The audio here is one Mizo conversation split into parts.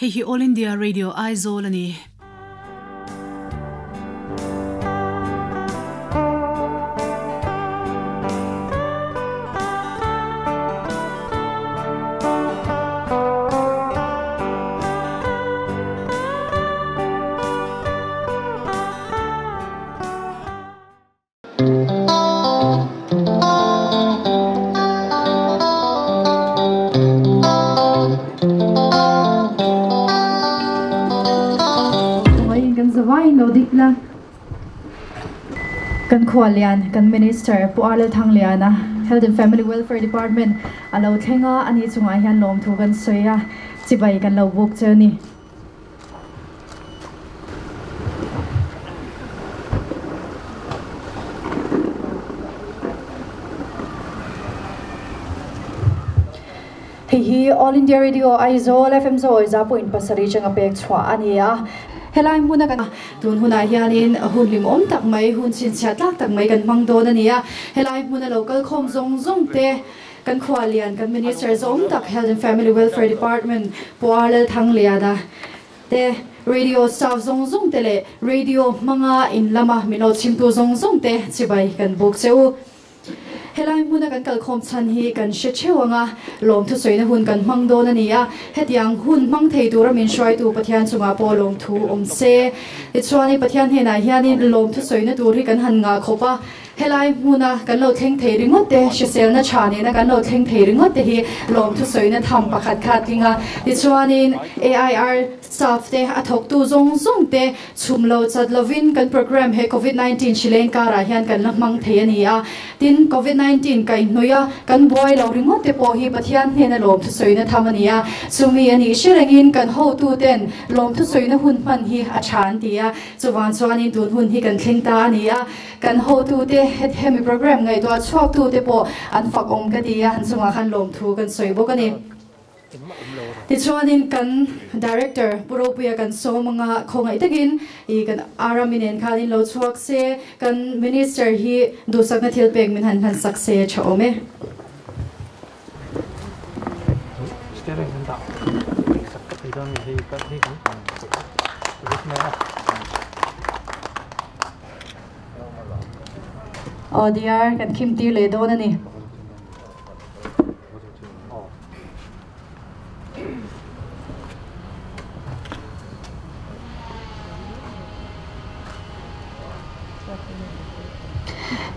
Hei hi All India Radio Aizawl a ni. Khawngaihin kan zavaiin lo dik la. Kan khualian, kan Minister Pu Arlel Thangliana, Health and Family Welfare Department a lo thleng a, ani chungah hian lawmthu kan sawi a, chibai kan lo buk che a ni. Hei hi All India Radio Aizawl FM Zawi za point pasarih changa pek chhuah a ni a. Helai hmuna kan tun hunah hianin hun hlimawm tak mai, hun chhinchhiah tlak tak mai kan hmang dawn a ni a. Helai hmuna lo kalkhawm zawng zawng te Kan khua lian, kan Minister zawng tak Health and Family Welfare Department Pu Arlel Thangliana te, Radio staff zawng zawng te leh Radio hmanga in lama min lo chhimtu zawng zawng te chibai kan buk che u. Helai hmuna kan kalkhawm chhan hi kan hre theuh ang a, lawmthusawiina hun kan hmang dawn a ni a, hetiang hun hmang thei tura min hruaitu Pathian chungah pawh lawmthu awm se. Tichuanin Pathian hnenah hianin lawmthusawiina tur hi kan han ngah khawp a, Helai hmuna kan lo thleng thei ringawt te, hriselna tha nena kan lo thleng thei ringawt te hi lawmthusawiina tham pakhat kha a tling a. Tichuanin AIR staff te, a thawktu zawng zawng te chhum lo chat lovin kan program he Covid 19 hrileng karah hian kan la hmang thei a ni a. Tin, Covid 19 kaihhnawih a kan buai lo ringawt te pawh hi Pathian hnena lawmthusawiina tham a ni a. Chumi a nih hre rengin kan hotu ten lawmthusawiina hun hman hi a tha an ti a. Chuvang chuanin tun hun hi kan thleng ta a ni a. Kan hotute hemi program ngaihtuah chhuaktute pawh an fak awm ka ti a, an chungah khan lawmthu kan sawi bawk a ni. Tichuanin kan Director Pu Ropuia kan sawm anga khawngaih takin i kan Arami nen khan in lo chhuak se, kan Minister hi duhsakna thil pek min han hlan sak se tha awm e. Aw dear, kan khim tir leh dawn a ni.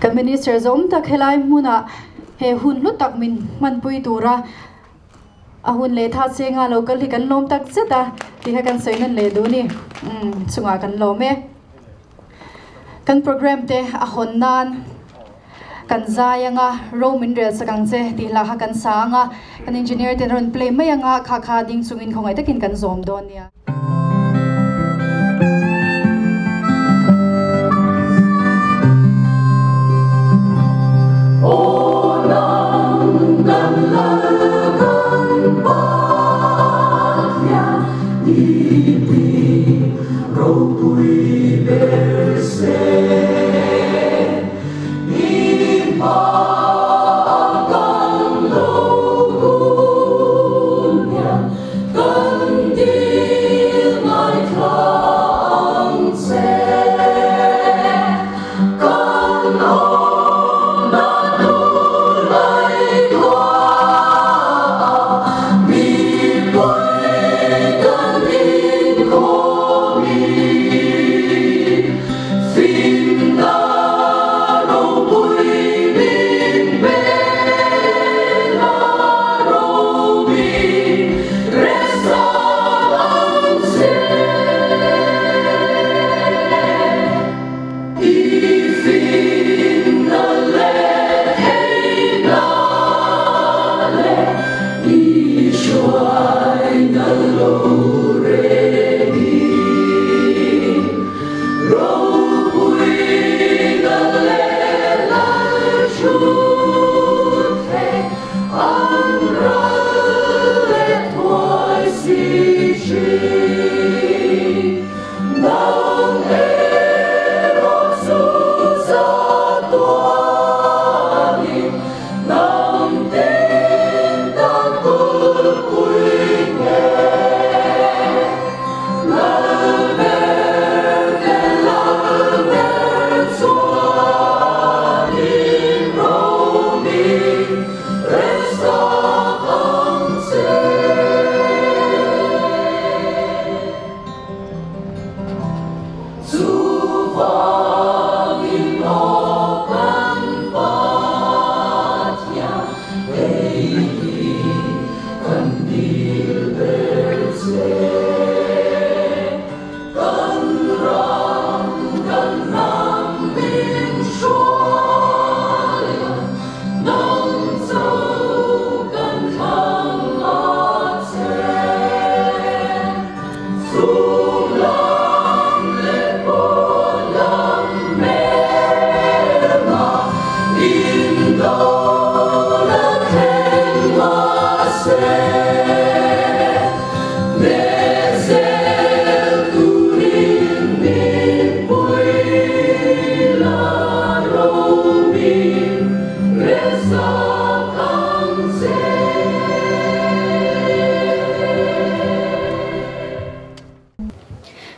Kan Minister zawm tak helai hmunah he hun hlu tak min hmanpui tura A hun leh tha chenga lo kal hi kan lawm tak zet a tih kha kan sawi nan leh duh a ni. Umm chungah kan lawm e. Kan program te a hawn nan kan zai anga ro min rel sak ang che tih hla kha kan sa anga kan engineer ten a rawn play mai anga kha kha ding chungin khawngaih takin kan zawm dawn nia.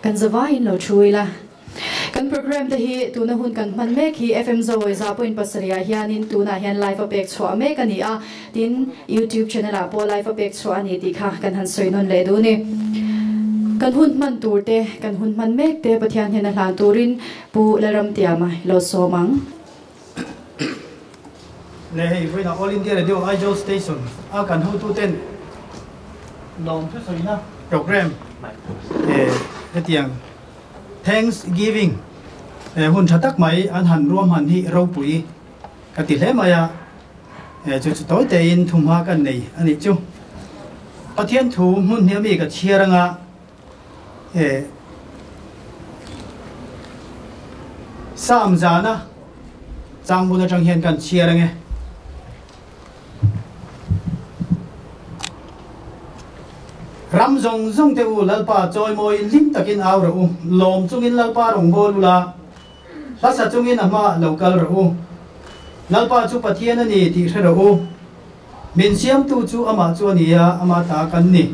Kan zavaiin lo thu ila. Kan program te hi tuna hun kan hman mek hi FM Zawi za point pasarih ah hianin tunah hian live a pek chhuah mek a ni a, tin YouTube channel ah pawh live a pek chhuah a ni tih kha kan han sawi nawn leh duh a ni. Kan hun hman tur te, kan hun hman mek te Pathian hnena hlan turin Pu Lalramtiama i lo sawm ang. Le hei vawiinah All India Radio Aizawl Station a kan hotuten lawm thusawina program hetiang Thanksgiving hun tha tak mai an han ruahman hi ropui ka ti hle mai a, chu chu tawi tein thumha kan nei a nih chu. Pathian thu hmun hniam hi ka chhiar anga Psalm zana changbun atang hian kan chhiar ange. Ram zawng zawng te u Lalpa chawimawiin hlim takin au rawh u, lawm chungin Lalpa rawngbâwl ula, hla sa chungin a hmaah lo kal rawh u. Lalpa chu Pathian a ni tih hre rawh u. Min siamtu chu amah chu a ni a, ama ta kan ni.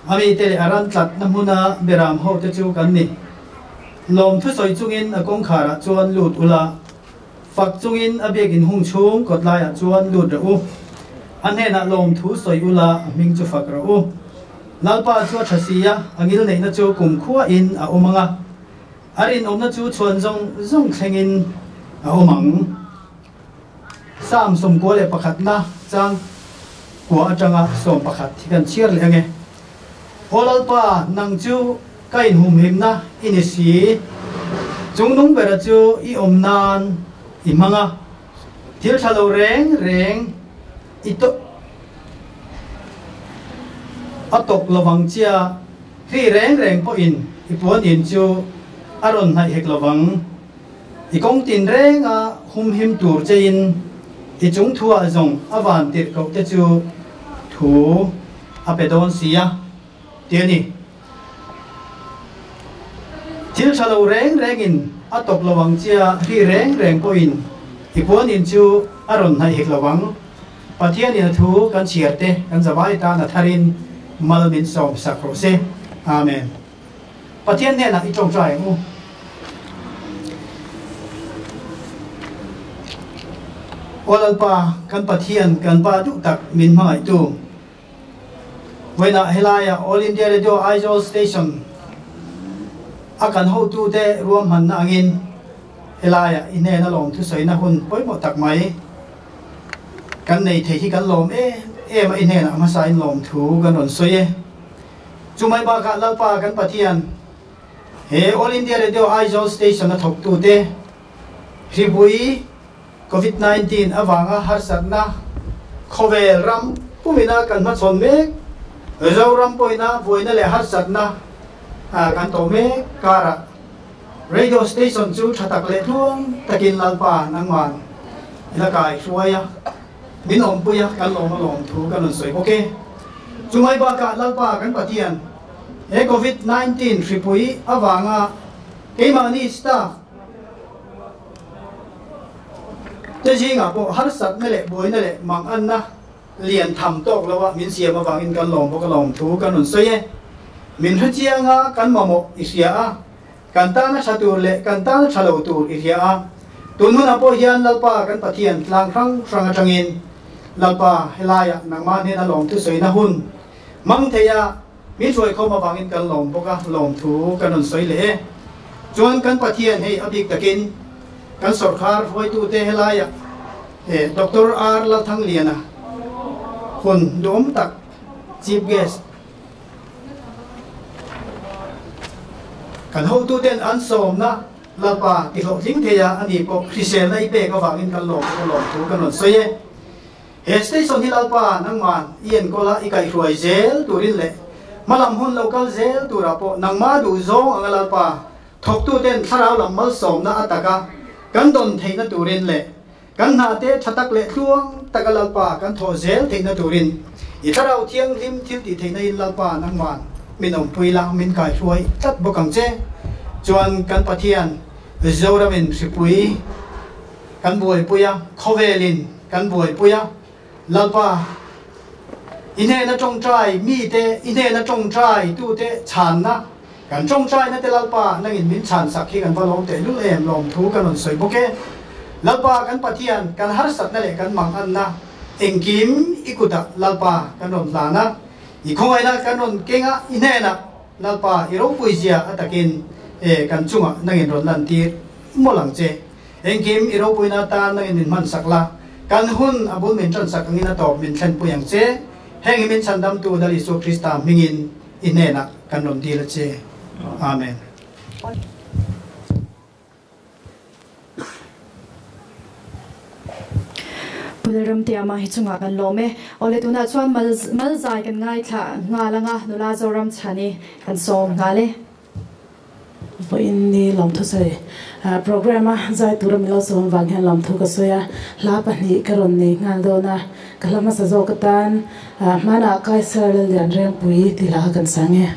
A mite leh a ran tlatna hmuna beram hote chu kan ni. Lawm thusawi chungin a kawngkharah chuan lut ula, Fak chungin a biakinn hung chhung kawt laiah chuan lut rawh u. A hnenah lawmthu sawi ula a hming chu fak rawh u. Lalpa chu a tha si a, a ngil neihna chu kumkhuain a awm ang a, a rinawmna chu chhuan zawng zawng thlengin a awm ang. Psalm 91na chang kua atanga 11 hi kan chhiar leh ange. Aw Lalpa, nang chu ka inhumhimna i ni si. Chungnung bera chu i awm nan i hmang a, thil tha lo reng reng i a tawk lovang chia, hri reng reng pawhin i puan in chu a rawn hnaih hek lovang. I kawng tin renga humhim tur chein i chung thuah zawng a van tirhkoh te chu thu a pe dawn si a, ti a ni. Thil tha lo reng rengin a tawp lo ang chia hri reng reng pawhin i puan in chu a rawn hnaih hek lo ang. Pathianin a thu kan chhiar te kan zavai tan a tharin mal min sawm sak rawh se. Amen. Pathian hnenah i tawngtai ang u. Aw Lalpa, kan Pathian, kan Pa duh tak min hmangaihtu. Vawiinah helaia All India Radio Aizawl Station a kan hotute ruahmanna angin helaia i hnena lawmthusawina hun pawimawh tak mai kan nei thei hi kan lawm em em a, i hnenah hmasain lawmthu kan rawn sawi e. Chumai bakah Lalpa kan Pathian, he All India Radio Aizawl Station a thawktute hripui Covid 19 avanga harsatna khawvel ram pumina kan hmachhawn mek, Zoram pawhina buaina leh harsatna kan tawh mek karah Radio Station chu tha tak leh tluang takin Lalpa nangman i la kai hruai a. Min awmpui a, kan lawm a lawm thu kan rawn sawi bawk e. Chumai bakah Lalpa kan Pathian, he Covid 19 hripui avanga keimahni staff te zingah pawh harsatna leh buaina leh manganna lian tham tawk lo a min siam avangin kan lawm bawk a lawm thu kan rawn sawi e. Min hrechiang a, kan mamawh i hria a. Kan tana tha tur leh kan tana tha lo tur i hria a, tun hunah pawh hian Lalpa kan Pathian tlang hrang hrang atangin Lalpa helaiah nangmah hnena lawmthu sawina hun hmang thei a, min hruaikhawm avangin kan lawm bawk a, lawmthu kan rawn sawi leh e. Chuan kan Pathian hei a bik takin kan sawrkhar hruaitute helaiah Doctor R Lalthangliana hun duhawm tak Chief Guest, Kan hotuten an sawmna Lalpa ti hlawhtling thei a, ani pawh hriselna i pek avangin kan lawm bawk a lawm thu kan rawn sawi e. He station hi Lalpa nangman i enkawl a, i kaihhruai zel turin leh hmalam hun lo kal zel turah pawh nangma duh zawng anga Lalpa thawktuten thlarau lam malsawmna a taka kan dawn theihna turin leh Kan hna te tha tak leh tluang taka Lalpa kan thawh zel theihna turin i Thlarau Thianghlim thil tih theihna in Lalpa nangman min awmpui la, min kaihruai tlat bawk ang che. Chuan kan Pathian Zoramin hripui kan buaipui a, khawvelin kan buaipui a, Lalpa i hnena tawngtai mite, i hnena tawngtai tute chhanna. Kan tawngtaina te Lalpa nangin min chhan sak hi kan va lawm teh lul em, lawmthu kan rawn sawi bawk e. Lalpa kan Pathian, kan harsatna leh kan manganna engkim i kutah Lalpa kan rawn hlan a, i khawngaihna kan rawn keng a, i hnenah Lalpa i ropuizia a takin e kan chungah nangin rawn lantir mawlh ang che. Engkim i ropuina atan nangin min hman sak la, kan hun a bul min tan sak angin a tawp min thlenpui ang che. Heng hi min chhandamtu Lal Isua Krista hmingin i hnenah kan rawn dil a che. Amen. Pu Lalramtiama hi chungah kan lawm e. Awle tunah chuan mal malzai kan ngaithla nghal anga nula Zoram chhani kan sawm nghal e. Vawiin ni lawmthu sawi program a zai tura milo sawm vang hian lawmthu ka sawi a, hla pahnih ka rawn nei nghal dawn a, ka hla hmasa zawk atan hmanah Kaisar Lallian Rengpui tih hla kha kan sang e.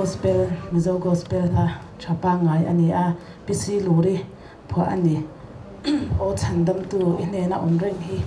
Gospel, Mizo Gospel hla tha pangngai a ni a, Pi Siluri phuah a ni. Aw chhandamtu i hnena awm reng hi.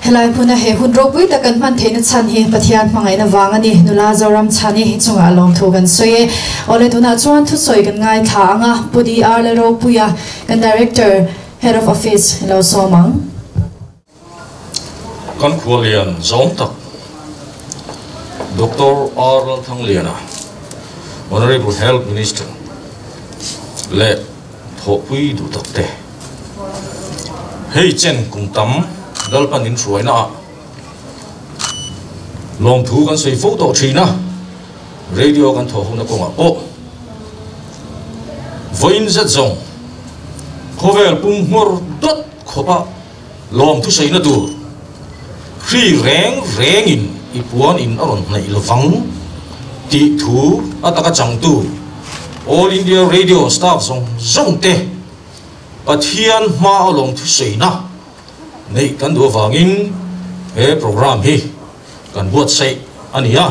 Helai hmuna he hun ropui tak kan hman theihna chhan hi Pathian hmangaihna vang a ni. Nula Zoram chhani chungah lawmthu kan sawi e. Awle tunah chuan thusawi kan ngaithla ang a, Pu DR Lalropuia kan Director, Head of Office lo sawm ang. Kan khualian zawng tak Doctor R Lalthangliana, Honourable Health Minister leh thawhpui duh tak te. Hei chen kum tam Lalpan in hruaina ah lawmthu kan sawi fo tawh thin a, radio kan thawh hona kawngah pawh vawiin zet zawng khawvel pum hmawr dawt khawpa Lawm thusaina tur hri reng rengin i puan in a rawn hnaih lovang tih thu a taka changtu All India Radio staff zawng zawng te Pathian hma a lawm thusawiina neih kan duh avangin he programme hi kan buatsaih a ni a.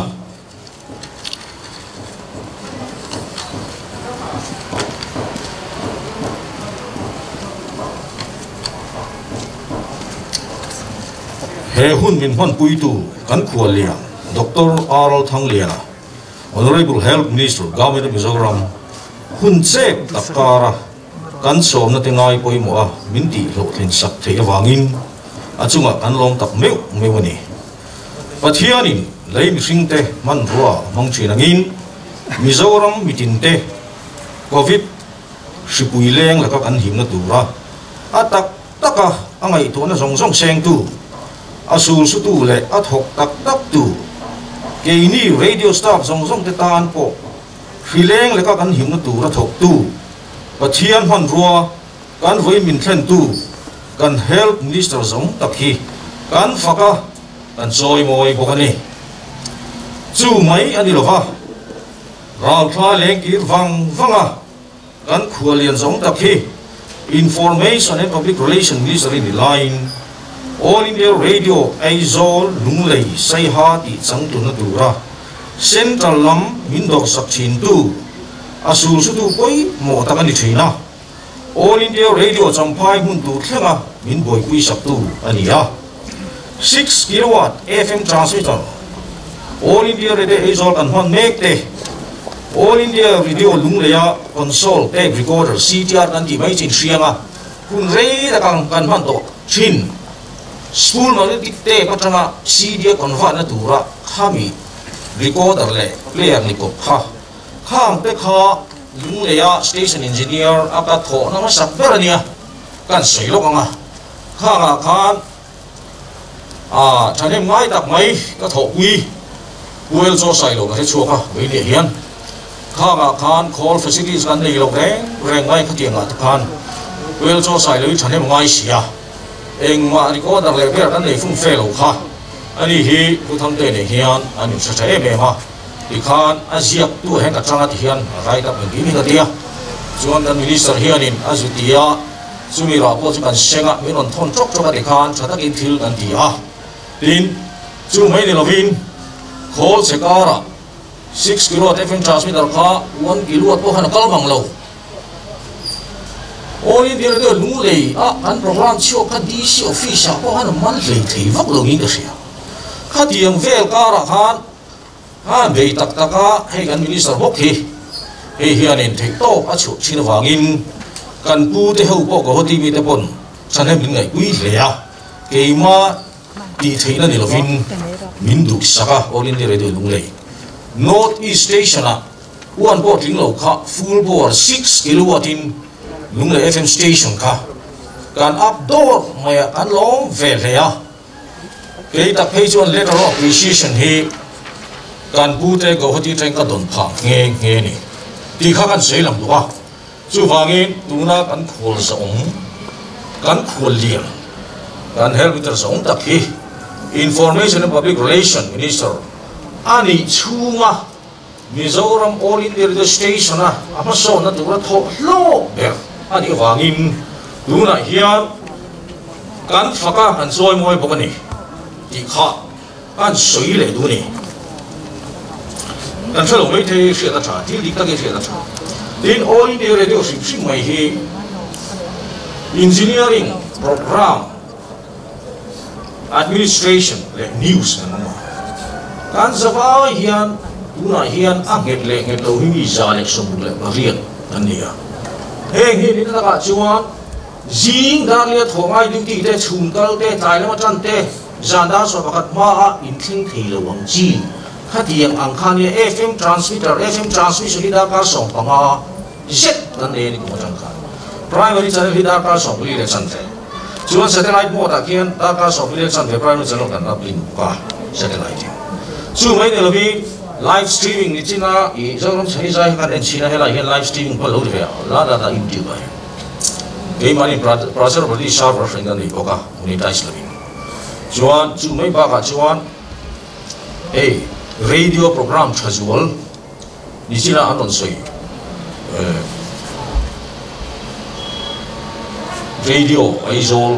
He hun min hmanpuitu kan khuallian Doctor R Thangliana, Honourable Health Minister, Government of Mizoram, hun chek tak kara kan sawmna te ngai pawimawh a min tih hlawhtlin sak theih avangin a chungah kan lawm tak meuh meuh a ni. Pathianin lei mihringte hmanrua hmang thin angin Mizoram mitinte Covid hripui leng laka kan himna tura a tak taka a ngaihtuahna zawng zawng sengtu, a sulsutu leh a thawk tak taktu keini radio staff zawng zawngte tan pawh hri leng laka kan himna tura thawktu Pathian hmanrua kan vawi min thlentu kan Health Minister zawng tak hi kan fak a, kan chawimawi bawk a ni. Chu mai a ni lova, ralthla lengkir vang vang a kan khuallian zawng tak hi Information and Public Relation Minister i ni laiin All India Radio Aizawl Lunglei Saiha tih changtlunna tura Central lam min dawrsak thintu a sulsutu pawimawh tak a ni thin a. All India Radio Champhai hmun tur thlenga min buaipui saktu a ni a. 6 kilowatt FM transmitter All India Radio Aizawl kan hman mek te, All India Radio Lungleia console tape recorder CTR kan tih mai chin hrianga hun rei takang kan hman tawh thin spool magnetic tape atanga CD a convert na tura khami recorder leh player ni kawp kha khang te kha Lungleia station engineer a ka thawhna hmasak ber a nia kan sawi lawk anga khangah khan a thahnem ngai tak mai ka thawhpui Puel chaw sai lo ka hre chhuak a vei leh hian khangah khan call facilities kan nei lo reng reng mai khatiangah te khan Puel chaw sai lo hi thahnem ngai si a engmah recorder leh ber kan nei fum fe lo kha ani hi Pu Thangte nei hian an inhre tha em em a. Tikhan a ziaktu ah hian ka chang a ti hian write up engkim hi ka ti a, chuan kan minister hianin a zu ti a, chumi rah pawh chu kan seng a, min rawn thawn chawk chawk a tikhan tha takin thil kan ti a. Tin, chu mai ni lovin khawl che karah 6 kilowatt FM transmitter kha 1 kilowatt pawh khan a kal mang lo. All India Radio Lunglei a kan program chhuak kha DC office ah pawh khan a man hlei thei vak lovin ka hria. Khatiang vel karah khan Han bei tak tak a, hei kan Minister bawk hi, hei hianin theihtawp a chhuah thin avangin kan pu te ho pawh Guwahati mite pawn thahnem min ngaihpui hle a, keimah tih theihna ni lovin min duhsak a, All India Radio Lunglei North East Station ah one pawh tling lo kha full bore 6 kilowatt in Lunglei FM station kha kan up dawr mai a, kan lawm ve hle a. Kei tak phei chuan letter of appreciation hi kan pu te Guwahati teng ka dawn phah nghe nghe ni tih kha kan sawi lang duh a. Chuvangin tuna kan khual zawng kan khual lian kan health minister zawng tak hi Information and Public Relation Minister a nih chhunga Mizoram All India Radio Station a a hmasawnna tura thawh hlawk ber a nih avangin tunah hian kan fak a, kan chawimawi bawk a ni tih kha kan sawi leh duh a ni. Kan hre lo mai thei hriat a tha, thil dik takin hriat a tha. Tin, All India Radio hrim hrim mai hi engineering program administration leh news kan awm a. Kan zavai hian tunah hian a nghet leh nghet lo hi mi 168 kan ni a. Heng hi ni takah chuan zing dar leh thawh ngai duty te, chhun kal te, tlai lama tan te, zan dar 11 hma a inthleng thei lo ang chi. Khatiang ang khan nia FM transmitter, FM transmission hi darkar 15 zet kan nei a ni kum atang khan. Primary channel hi darkar 14.25. Chuan satellite mode ah khian darkar 14.25 primary channel kan uplink bawk a satellite in. Chu mai ni lovin live streaming ni china i Zoram Chhani zai kan en chhin a, helai hian live streaming pawh lo ri ve a, la la la YouTube ah hian. Keimahni Prasar Bharati server hran kan nei bawk a, monetize lovin. Chuan chu mai bakah chuan. Hei radio program tha zual ni china an rawn sawi radio Aizawl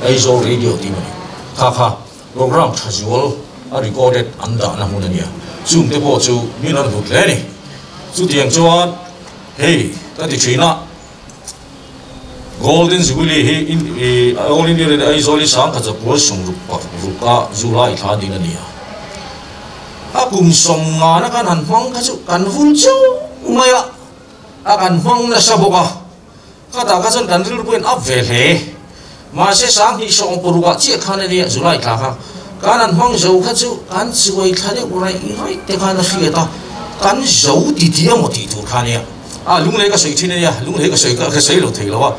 Aizawl radio tih maw ni kha kha program tha zual a recorded an dahna hmun a nia chung te pawh chu min rawn hlut hle a ni chutiang chuan hei ka ti thin a. Golden Jubilee hi All India Radio Aizawl hi sangkhat zapual sawmruk paruk a July thla ding a ni a. A kum sawmngana kan han hmang kha chu kan vul chauh mai a, a kan hmang nasa bawk a. Khatah kha chuan kan rilru pawhin up ve hle. Mahse sanghnih sawm parukah chiah khan a nia July thla kha kan han hmang zo kha chu kan chuai thla deuh raih raih te khan a hriat a, kan zo ti ti emaw tih tur kha a nia. A lunglei ka sawi thin a nia, lunglei ka sawi ka sawi lo thei lo a,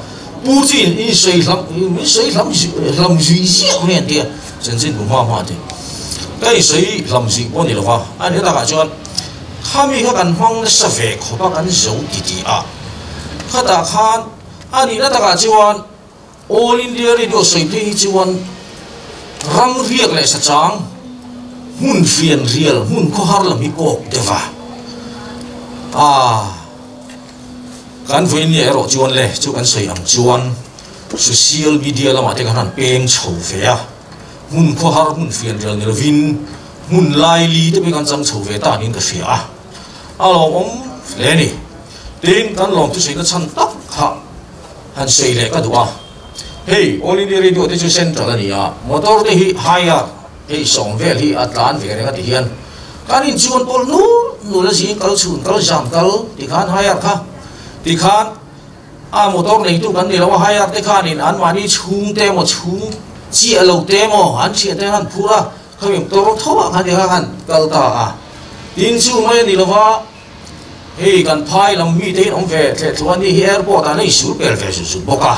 Pu chu in sawi hlam min sawi hlam hlam zui ziah mai an ti a, chanchin bu hma hma te ka in sawi hlam zui pawh a ni lo va, a nih takah chuan khami kha kan hmang nasa ve khawp a kan zo ti ti a, khatah khan a nihna takah chuan All India Radio sawi phei hi chuan ram riak leh sachang hmun fian rial hmun khawhar lam hi kawk deuh a. Aaa kan vawiin nia erawh chuan le chu kan sawi ang chuan social media lamah te kan han peng chho ve a, hmun khawhar hmun fian rial ni lovin hmun laili te pawh hi kan chang chho ve ta niin ka hria a, a lawmawm hle a ni. Tin, kan lawmthu sawi nachhan tak kha. Han sawi leh ka duh a, hei All India Radio te chu central a ni a, motor te hi hire hei sawm vel hi a tlan ve reng a ti hian kan inchuan pawlh nul nul a zing kal chhun kal zam kal tikhan hire kha tikhan a motor neitu kan ni lo a hire te khanin anmahni chhung te emaw chhung chiah lo te emaw an thian te han phur a khami motor tho ah khan tikhan han kal ta a tin chu mai a ni lo va. Hei kan phai lam mite hi an awm ve thleh thluah a ni hi airport ah an insul pel ve zut zut bawk a.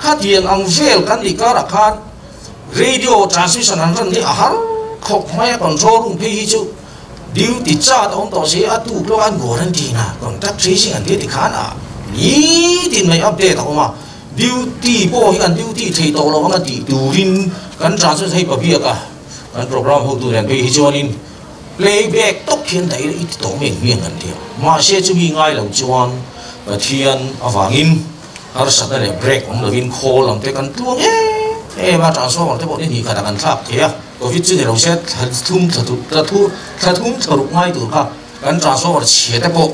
Khatiang ang vel kan nih karah khan radio transmission an rawn hi a har khawp mai a, control room phei hi chu duty chart a awm tawh si a tuk lawk an quarantine a, contact tracing an tia tikhan a nitin mai update a awm a, duty pawh hi kan duty thei tawh lo ang a tih turin kan transmission hei pabiak a kan program hotu nen phei hi chuanin Playback tawp hian daih ila i ti tawh ngei hmiang an ti a, mahse chumi ngai lo chuan Pathian avangin harsatna leh break awm lovin khawl ang te kan tluang em em a, transformer te pawh ni hnih khatah kan thlak thei a, covid chu ni lo se thla thum thla thla thu thla thum thla ruk ngai tur kha kan transformer chhia te pawh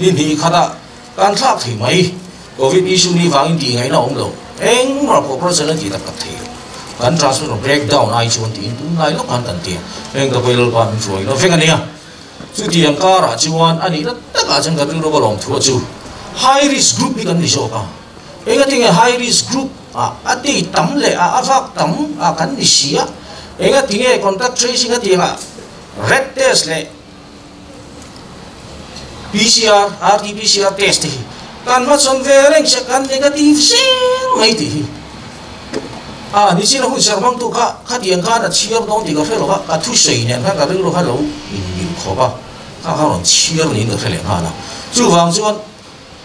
ni hnih khatah kan thlak thei mai. Covid issue ni vangin tih ngaihna awm lo, engmah pawh process an tih tak tak thei lo. Kan transformer break down ai chuan tiin tunlai lawk khan kan ti a, heng ka pawi Lalpa min hruai lo vek a nia. Chutiang karah chuan a nihna takah chuan kan rilru ka lawm thu a chu high risk group hi kan ni zawk a, engatinge high risk group ah a ti tam leh a a vak tam ah kan ni si a, engatinge contact tracing a tiangah rat test leh PCR, RT-PCR test te hi kan hmachhawn ve reng se kan negative zel mai tih hi a ni chin a hun ser hmangtu kha khatiang khan a chhiar dawn tih ka hre lo va, ka thusawi nen khan ka rilru kha lo inmil khawp a, kha kha rawn chhiar niin ka hre leh nghal a. Chuvang chuan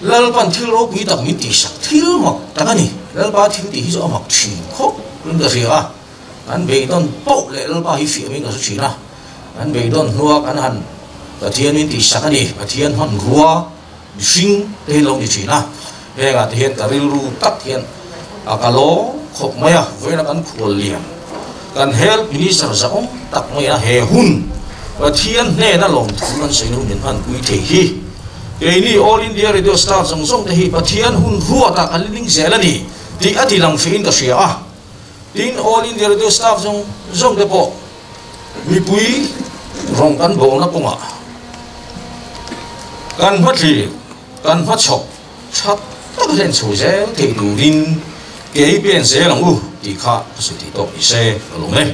Lalpan thil ropui tak min tihsak thil mak tak a ni. Lalpa thil tih hi chu a mak thin khawp in ka hria a. Kan beidawn poh leh Lalpa hi fiah min ka hre thin a, kan beidawn hnua kan han Pathian min tihsak a ni, Pathian hmanrua mihring te hi lo ni thin a, hengah te hian ka rilru tak hian a ka lawm khawp mai a, vawiina kan khual lian kan Health Minister zahawm tak mai a he hun Pathian hnena lawmthu kan sawi hun min hmanpui thei hi keini All India Radio staff zawng zawng te hi Pathian hun ruatah kan ling zel a ni tih a ti lang fihin ka hria a. Tin, All India Radio staff zawng zawng te pawh mipui rawng kan bawlna kawngah kan hmathlir, kan hmachhawk tha tak hlen chho zel thei turin kei pen zel ang u tih kha ka sawi thei tawk ni se ka lawm e.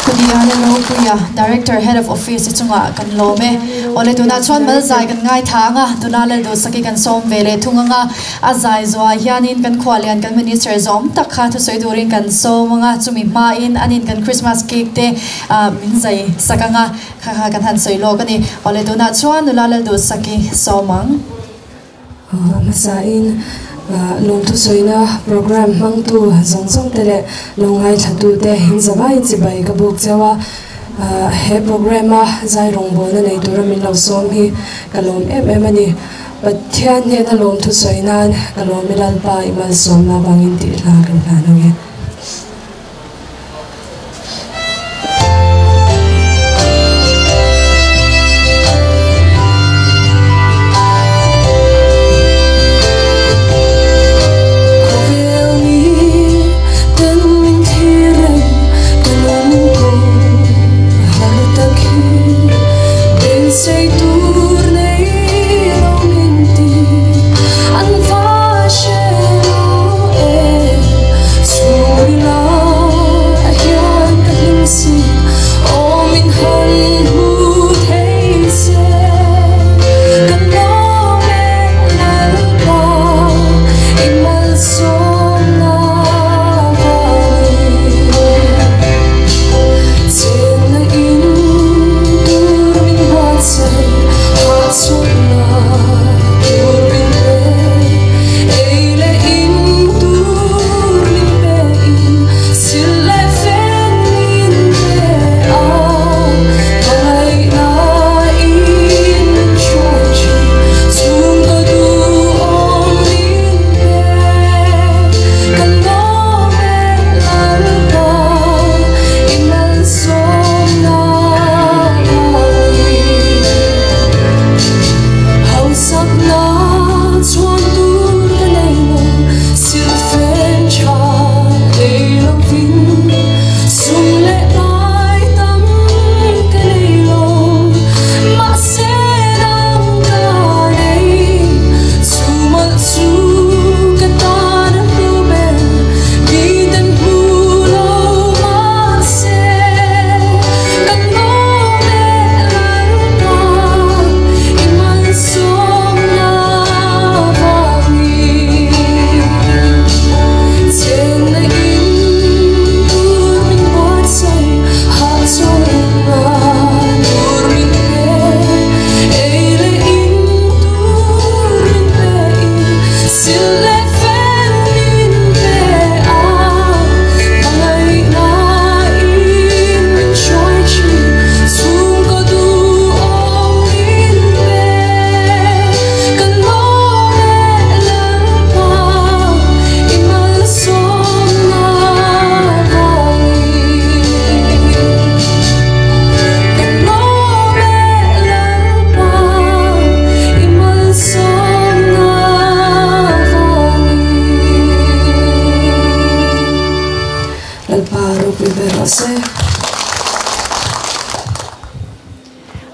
Khudia Lalropuia, Director, Head of Office i chungah kan lawm e. Awle tunah chuan mal zai kan ngai tha ang a, tuna Lalduhsaki kan sawm ve leh thung ang a, a zai zuah hianin kan khuahlian kan Minister zawm tak kha thusawi turin kan sawm ang a, chumi hmain anin kan Christmas cake te min zai sak ang a, kha kha kan han sawi lawk a ni. Awle tunah chuan nula Lalduhsaki sawm ang. Hmasain lawmthusawina programme hmangtu zawng zawng te leh lo ngaithlatute in zavaiin chibai ka buk cheu a. He program a zai rawngbawlna nei tura min lo sawm hi ka lawm em em a ni. Pathian hnena lawm thusawi nan ka lawm i Lalpa i malsawmna avangin tih hla kan hlan ang e.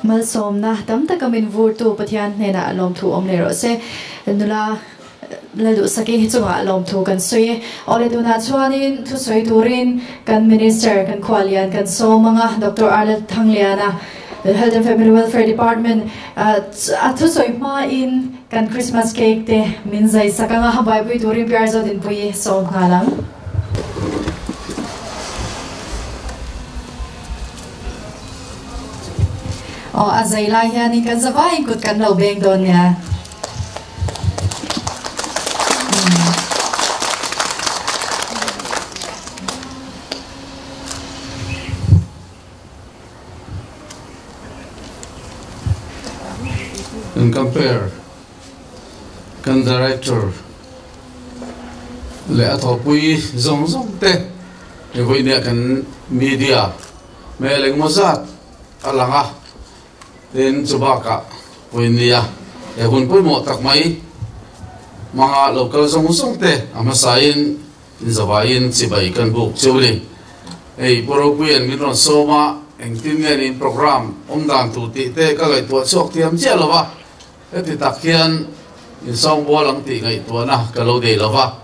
Malsawmna tam taka min vurtu Pathian hnenah lawmthu awm leh rawh se. Nula Lalduhsaki hi chungah lawmthu kan sawi e. Awle tunah chuanin thusawi turin kan Minister kan Khualian kan sawm anga Doctor Arlette Thangliana Health and Family Welfare Department a thusawi hmain kan Christmas cake te min zai sak anga buaipui turin Pi Arzawdinpuii sawm nghal ang. Aw a zai lai hianin kan zavaiin kut kan lo beng dawn nia. Kan compare kan director leh a thawhpui zawng zawng te he vawinia kan media hmel engmaw zat a lang a tin chu bakah vawinia he hun pawimawh tak mai hmanga lo kal zawng zawng te a hmasain Inzavaiin chibai kan buk cheu ni. Hei Pu Ropuia'n min rawn sawm a, engtin nge niin programme awm dan tur tih te ka ngaihtuah chhuak thiam chiah lo va, heti tak hian insawng bual ang tih ngaihtuahna ka lo nei lo va.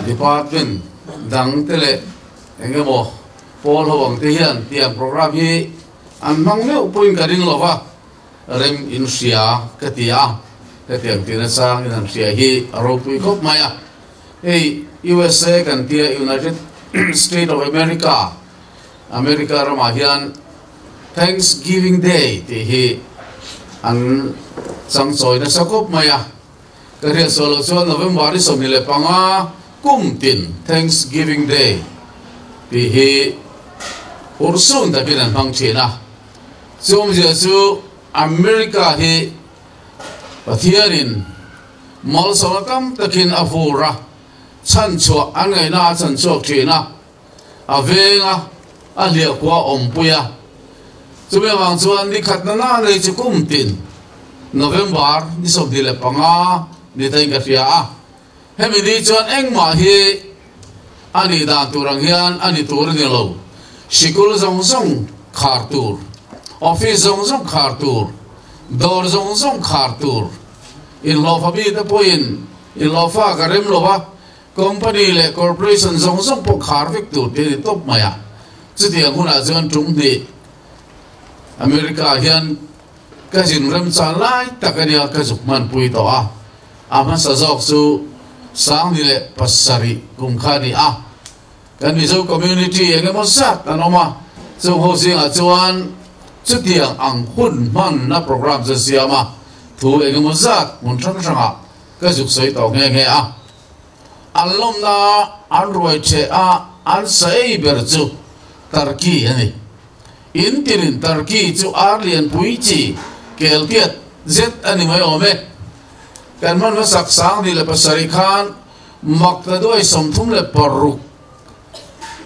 Department dang te leh eng emaw pawl ho ang te hian tiang programme hi an hmang meuh pawhin ka ring lo va. Rem in hria ka ti a, hetiang tih nachang in han hria hi a ropui khawp mai a. Hei USA kan tia United State of America, America ramah hian Thanksgiving Day tih hi an changchawi nasa khawp mai a. Ka hriat sual loh chuan November ni 25 kum tin Thanksgiving Day tih hi. Urhsun takin an hmang thin a. Chu awmzia chu America hi Pathianin malsawmna tam takin a vur a, chhanchhuah an ngaihna a chhanchhuak thin a, a veng a, a hliahkua a awmpui a. Chumi avang chuan ni khatna na nei chu kum tin November ni 25 ni tain ka hria a. Hemi ni chuan engmah hi a nih dan tur ang hian a ni tur a ni lo. Sikul zawng zawng khar tur, office zawng zawng khar tur, dawr zawng zawng khar tur, inhlawhfa mite pawhin inhlawhfa ka rem lo a, company leh corporation zawng zawng pawh khar vek tur tih a ni tawp mai a. Chutiang hunah chuan tum hnih America hian ka zin remchang lai tak a nia ka zuk hmanpui tawh a. A hmasa zawk chu 2007 kum kha a ni a. Kan Mizo community eng emaw zat an awm a, chung ho zingah chuan chutiang ang hun hmanna programme chu siam a, thu eng emaw zat hmun hrang hrangah ka zuk sawi tawh nghe nghe a. An lawmna an ruai ṭheh a, an sa ei ber chu Turkey a ni. In tinin Turkey chu ar lianpui chi kel tiat zet a ni mai awm e. Kan hman hmasak 2007 khan mak ta duai 36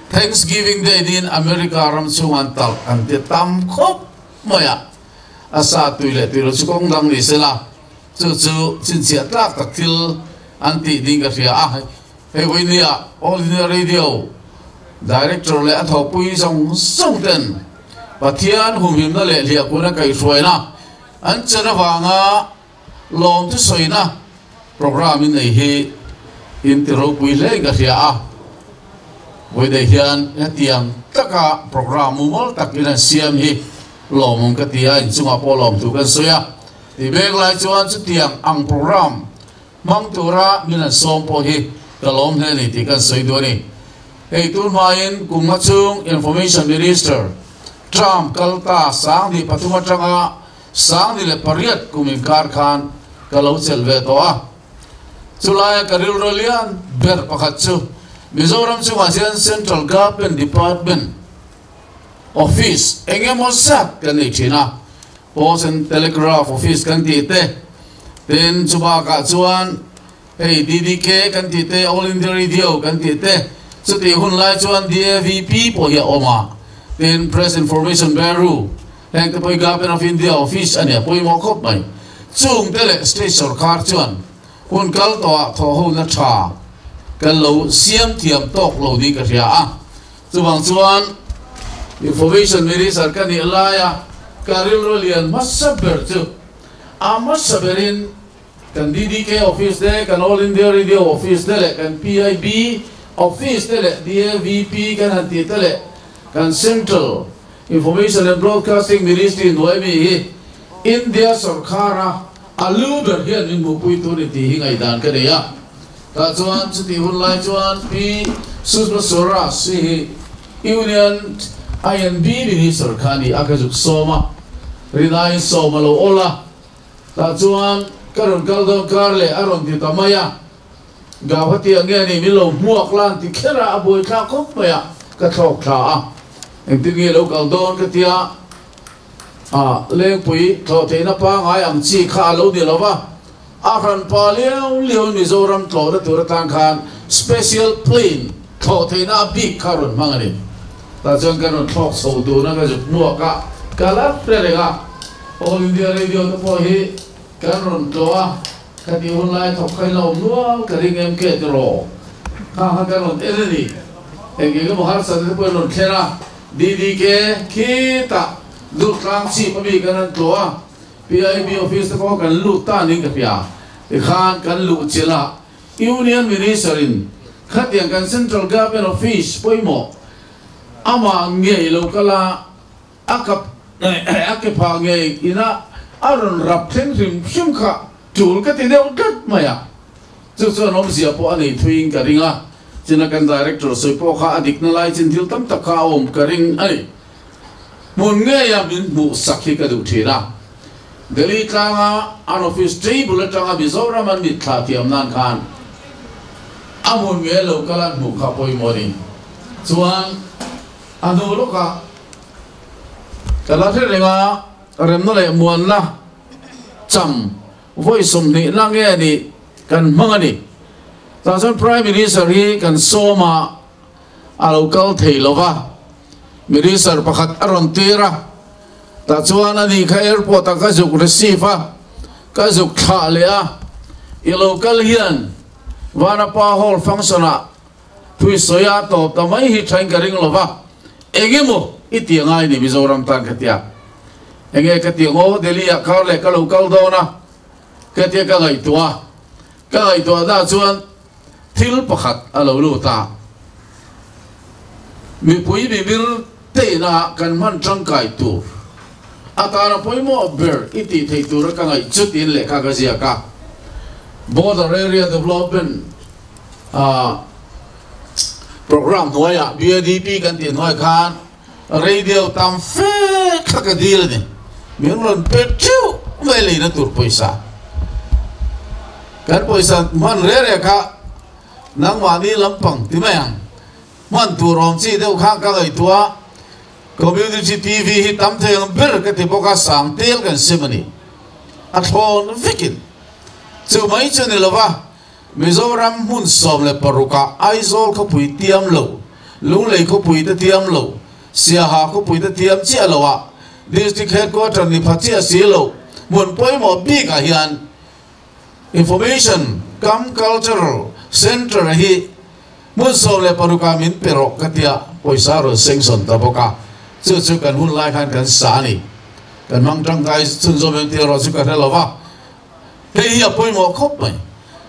Thanksgiving Day niin America ram chhung an talh an ti tam khawp mai a. A sa tui leh tui lo chu kawng dang ni sela chu chu chhinchhiah tlak tak thil an tih ding ka hria a. Hei vawinia All India Radio Director leh a thawkpui zawng zawng ten Pathian humhimna leh hliahkuna kaihhruaina an chen avanga lawm thusawiina programme in nei hi in ti ropui hle in ka hria a. Vawiin hian hetiang taka programme mumal tak in an siam hi lawmawm ka ti a, inchungah pawh lawm thu kan sawi a. Tih bek lai chuan chutiang ang programme hmang tura min an sawm pawh hi ka lawm hle a ni tih kan sawi duh a ni. Hei tun hmain kum nga chhung Information Minister term kal ta 2003 atanga 2008 kum inkar khan ka lo chelh ve tawh a. Chulaia ka rilru lian ber pakhat chu Mizoram chungah hian Central Government Department Office eng emaw zat kan nei thin a. Post and Telegraph Office kan tih te, tin chu bakah chuan hei DDK kan tih te, All India Radio kan tih te, chutih hun lai chuan DAVP pawh hi a awm a, tin Press Information Bureau heng te pawh hi Government of India Office a nia pawimawh khawp mai. Chung te leh State sorkar chuan hun kal tawhah thawhhona tha kan lo siam thiam tawk lo niin ka hria a. Chuvang chuan Information Minister ka nih laia ka rilru lian hmasa ber chu a hmasa berin kan DDK Office te, kan All India Radio Office te leh kan PIB Office te leh DAVP kan han tih te leh kan Central Information and Broadcasting Ministry hnuai mi hi India sorkara a lu ber hian min hmuhpui tur ni tih hi ngaihdan ka nei a. Tah chuan chutih hun lai chuan Pi Sushma Swaraj hi Union INB Minister kha a ni a, ka zuk sawm a, rinaiin sawm a lo awl a. Tah chuan ka rawn kal dawn kar leh a rawn ti ta mai a, Gauhati ah nge ni min lo hmuak la an ti kher a, a buaithlak khawp mai a, ka thlawk thla a, engtin nge lo kal dawn ka ti a, a lengpui thlawh theihna pangai ang chi kha a lo ni lo va, a hran pa liau liau in Mizoram tlawhna tur atan khan special plane thlawh theihna a bik kha a rawn hmang a ni. Tah chuan kan rawn thlawk chho tuna ka zuk hmuak a, ka la hre reng a, All India Radio te pawh hi kan rawn tlawh a, khati hun lai thawk kha in la awm nual ka ring em ke tiraw kha kha kan rawn en a ni. Engeng emaw harsatna te pawh in rawn thlen a, DDK khitah Durtlang chhip a mi kan han tlawh a, PIB office te pawh kan lut ta ning ka hria. Tikhan kan luh chilh a, Union Minister in khatiang kan Central Government office pawimawh amah ngei lo kal a, a kap a ke phah ngei ina a rawn rap thleng hrim hrim kha tul ka ti deuh tlat mai a. Chu chuan awmzia pawh a nei thuiin ka ring a, china kan Director sawi pawh kha a dikna lai chin thil tam tak kha a awm ka ring a ni. Hmun ngeia min hmuh sak hi ka duh thin a. Delhi tlanga an office table atanga Mizoram an mit thlah thiam nan khan a hmun nge lo kal an hmuh kha pawimawh a ni. Chuan a hnu lawkah. Ka la hre reng a, remna leh muanna cham vawi 20 na nge nih kan hmang a ni. Tah chuan Prime Minister hi kan sawm a, a lo kal thei lo va, Minister pakhat a rawn tir a, tah chuan ani kha airport ah ka zuk receive a, ka zuk thlah leh a, i lo kal hian Vanapa Hall function ah thui sawi a tawp ta mai hi thain ka ring lo va, eng emaw i tih angai ni Mizoram tan ka tia, enge ka tih ang aw Delhi ah kar leh ka lo kal dawn a ka tia ka ngaihtuah a, ka ngaihtuah dah chuan Thil pakhat a lo lut a, mipui mimir teina kan hman tangkai tur atana pawimawh ber i tih theih tura ka ngaih chu tiin lehkha ka ziak a. Border Area Development Programme hnuaiah BADP kan tih hnuai khan radio tam fe kha ka dil a ni. Min rawn pek theuh mai leina tur pawisa. Kan pawisa hman reh reh kha nangmahni lampang ti mai ang. Hman tur awm chi deuh kha ka ngaihtuah a, Community TV hi tam thei ang ber ka ti bawk a, sang tel kan sem a ni. A thlawn vekin. Chu mai chu ni lova, Mizoram hmun 16 ah Aizawl khawpui tiam lo, Lunglei khawpui te tiam lo, Siaha khawpui te tiam chiah lo ah, District Headquarter ni pha chiah si lo, hmun pawimawh bik ah hian Information cum Cultural Centre hi hmun 16 ah min pe rawh ka tia pawisa a rawn sengsawn ta bawk a, chu chu kan hun lai khan kan sa a ni. Kan hmang tangkai chhunzawm em tih erawh chu ka hre lo va, hei hi a pawimawh khawp mai.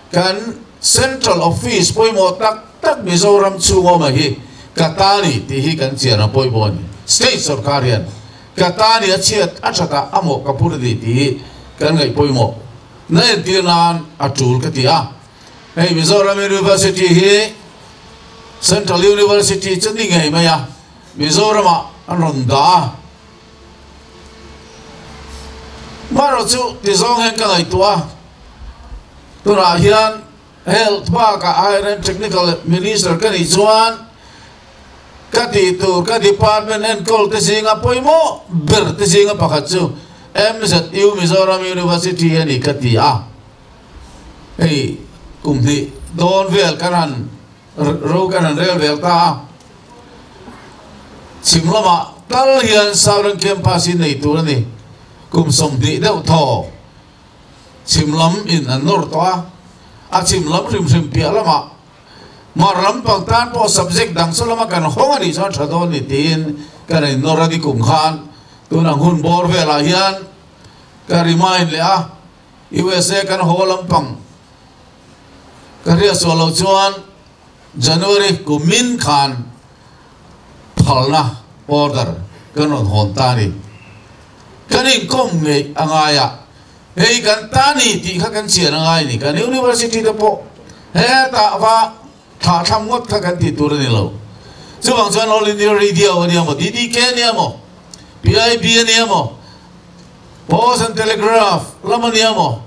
Kan Central Office pawimawh tak tak Mizoram chhung awma hi ka ta ni tih hi kan chian a pawimawh a ni. State sorkar hian Ka ta ni a chhiat a that ah a mawh ka phur ni tih hi kan ngaih pawimawh na entir nan a tul ka ti a. Hei Mizoram University hi Central University chu ni ngei mai a, Mizoram ah an rawn dah a. Marawh chu ti zawng hian ka ngaihtuah a, tunah hian Health bakah Higher and Technical Minister ka nih chuan ka tih tur ka department enkawl te zinga pawimawh ber te zinga pakhat chu MZU Mizoram University a ni ka ti a. Hei kum hnih dawn vel kan han ro kan han rel vel ta a. Chhim lamah tal hian Southern Campus hi nei tur a ni. Kum 20 deuh thaw. Chhim lam in an nawr tawh a, a chhim lam hrim hrim piah lamah mar lampang tan pawh subject dang saw lama kan hawng a nih chuan tha dawn ni tiin kan in nawr a ni kum khan tun ang hun bawr velah hian ka remind leh a, USA kan haw lampang ka hriat sual loh chuan January kumin khan phalna order kan rawn hawn ta a ni. Kan inkawm ngeih a ngai a, hei kan ta ni tih kha kan chian a ngai a ni. Kan university te pawh hetah va thlah thlam ngawt kha kan tih tur a ni lo. Chuvang chuan All India Radio a nia maw, DDK a nia maw, PIB a nia maw, Post and Telegraph lam a nia maw,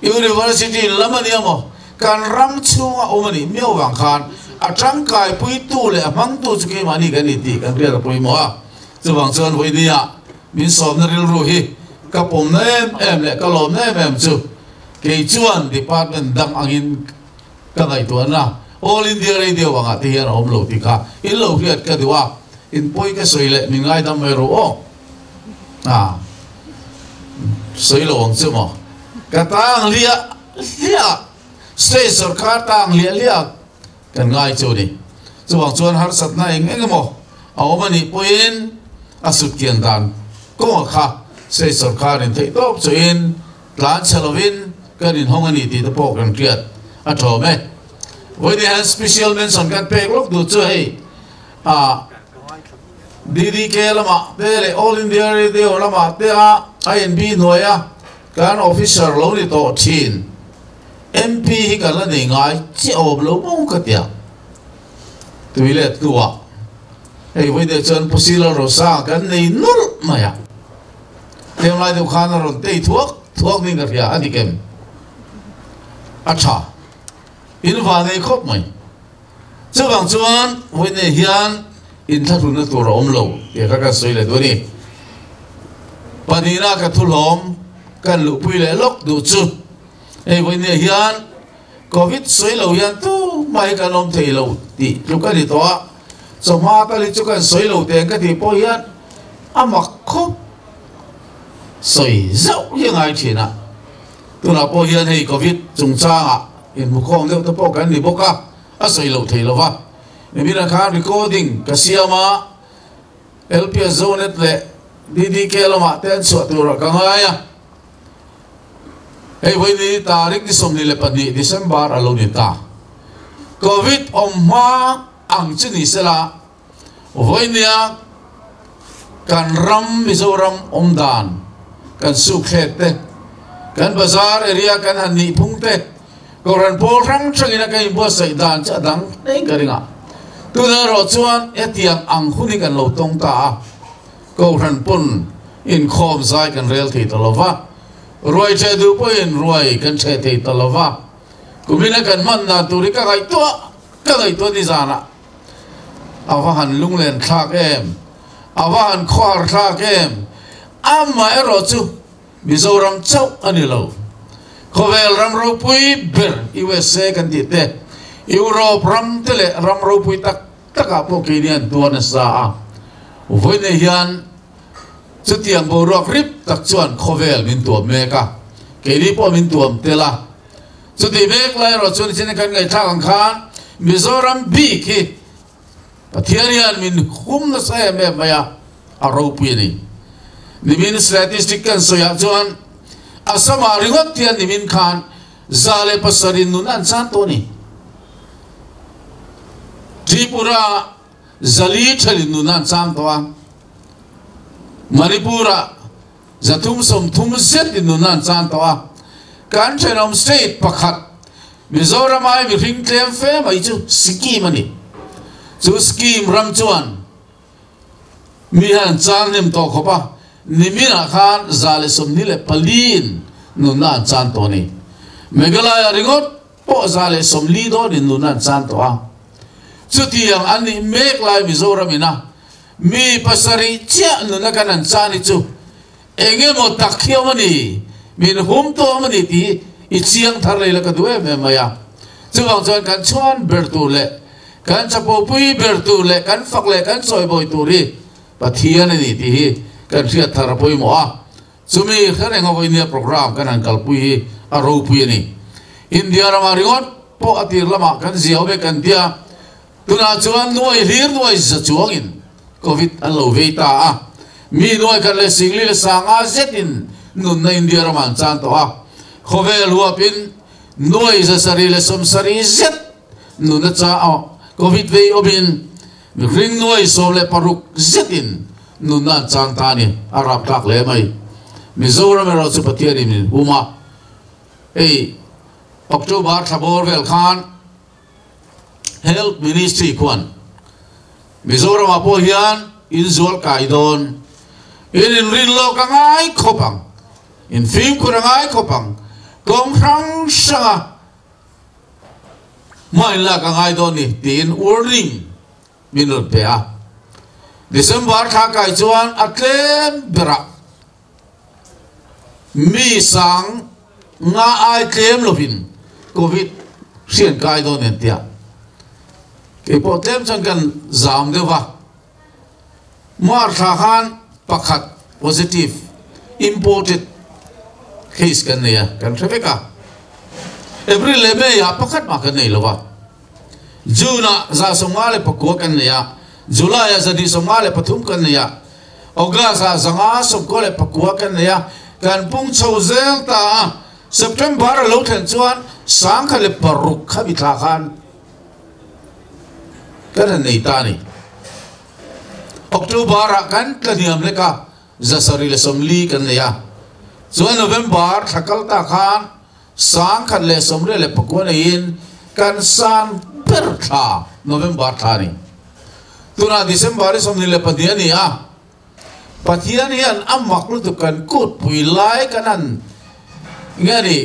University lam a nia maw, kan ram chhunga awm a nih miau vang khan a tangkaipuitu leh a hmangtu chu keimahni kan ni tih kan hriat a pawimawh a. Chuvang chuan vawinia min sawmna rilru hi ka pawmna em em leh ka lawmna em em chu kei chuan department dang angin ka ngaihtuahna All India Radio angah te hian a awm lo tih kha in lo hriat ka duh a, in pawi ka sawi leh min ngaidam mai rawh aw. A sawi lo ang che maw? Ka tang hliah hliah, state sorkar tang hliah hliah kan ngai chu a ni. Chuvang chuan harsatna eng eng emaw a awm a nih pawhin a sut kian dan kawnga kha state sorkarin theih tawp chuhin tlan chhe lovin kan inhawng a ni tih te pawh kan hriat a thawm e. Vawiin hian special mention kan pek lawk duh chu hei a DDK lamah te leh All India Radio lamah te a INB hnuaia kan officer lo ni tawh thin. MP hi kan la nei ngai chiah awm lo maw ka tia. Tui let hnuah hei vawiin chuan Pu Sila Rosa kan nei nawlh mai a. Heng lai deuh khan a rawn tei thuak thuak niin ka hria a ni kem. A tha. In va nei khawp mai. Chuvang chuan vawiin hian inthlahrunna tur a awm lo tih kha kan sawi leh duh a ni. Pahnihna ka thulawm kan luhpui leh lawk duh chu hei vawinia hian Covid sawi lo hian tumah hi kan awm thei lo tih tluk a ni tawh a, chawhma tal hi chu kan sawi lo teng ka tih pawh hian a mak khawp sawi zauh hi a ngai thin a. Tunah pawh hian hei Covid chungchangah inhmukhawm deuh te pawh kan ni bawk a, a sawi loh thei lo va. Niminah khan recording ka siam a, LPS Zonet leh DDK lamah te an chhuah turah ka ngai a. Hei vawiin tarik ni 22 December a lo ni ta. Covid awm hma ang chu ni sela, vawiinia kan ram Mizoram awm dan, kan sukthlek te, kan bazar area kan han nih phung te, Kohhran pawl hrang hrangin a kan inbuatsaih dan chu a dang hle ka ring a. Tunah erawh chuan hetiang ang hun hi kan lo tawng ta a, Kohhran pawn inkhawm zai kan rel thei ta lo va, ruai ṭheh duh pawhin ruai kan ṭheh thei ta lo va, kumina kan hman dan tur hi ka ngaihtuah ka ngaihtuah nizanah a va han lunglen thlak em, a va han khawhar thlak em, amaherawh chu Mizoram chauh a ni lo. Khawvel ram ropui ber USA kan tih te, Europe ram te leh ram ropui tak takah pawh keini an tuar nasa a. Vawiin hian chutiang boruak rip tak chuan khawvel min tuam mek a, keini pawh min tuam tel a. Chutih mek lai erawh chuan nichin kan ngaihthlak ang khan Mizoram bik hi Pathian hian min hum nasa em em mai a, a ropui a ni. Nimin statistic kan sawiah chuan Assam-ah ringawt hian nimin khan 107 nun an chan tawh a ni. Tripura 400 thelin nun an chan tawh a, Manipur-ah 330 zetin nun an chan tawh a. Kan thenawm state pakhat Mizoram ai mihring tlem fe mai chu Sikkim a ni. Chu Sikkim ram chuan mi hian an chan hnem tawh khawp a, niminah khan 124 in nunna an chan tawh a ni. Meghalaya ringawt pawh 140 dawnin nunna an chan tawh a. Chutiang an nih mek lai Mizoram ina mi pasarih chiah nunna kan an chan hi chu Eng emaw tak hi awm a ni, min hum tawh awm a ni tih i chiang thar lei la ka duh em em mai a. Chuvang chuan kan chhuan ber tur leh kan chapopui ber tur leh kan fak leh kan chawibawi tur hi Pathian a ni tih hi kan hriat thar a pawimawh a. Chumi hre reng a vawinia program kan han kalpui hi a ropui a ni. India ramah ringawt pawh a tir lamah kan zia awm e kan tia. Tunah chuan nuai hlir nuai za chuangin Covid an lo vei ta a, mi nuai khat leh singli leh sanga zetin nunna India ramah an chan tawh a, khawvel huapin nuai 770 zet nunna cha Covid vei awmin mihring nuai 16 zetin nunna an chan ta a ni, a rapthlak hle mai. Mizoram erawh chu Pathianin min hum a, hei October thla bawr vel khan, Health Ministry khuan Mizoramah pawh hian inzual kai dawn, in inrin lawk a ngai khawp ang, in fimkhur a ngai khawp ang, kawng hrang hranga hma in lak a ngai dawn ni tiin warning min rawn pe a. December thla kai chuan a tlem berah Mi sang nga ai tlem lovin Covid hrian kai dawn en tia keipawh tlem chuan kan zam deuh va. Mar thla khan pakhat positive imported case kan nei a, kan hre vek a. April leh May ah pakhat mah kan nei lo va. June ah 159 kan nei a, July ah 253 kan nei a, August ah 599 kan nei a, kan pung chho zel ta a, September a lo thlen chuan 1006 kha mi thla khan kan han nei ta a ni. October ah kan tla hniam hlek a, 740 kan nei a, chuan November thla kal ta khan 1089 neiin kan san ber thla November thla a ni. Tunah December hi 22 a ni a, Pathian hian a mak lutuk kan kut pui lai kan han nge ni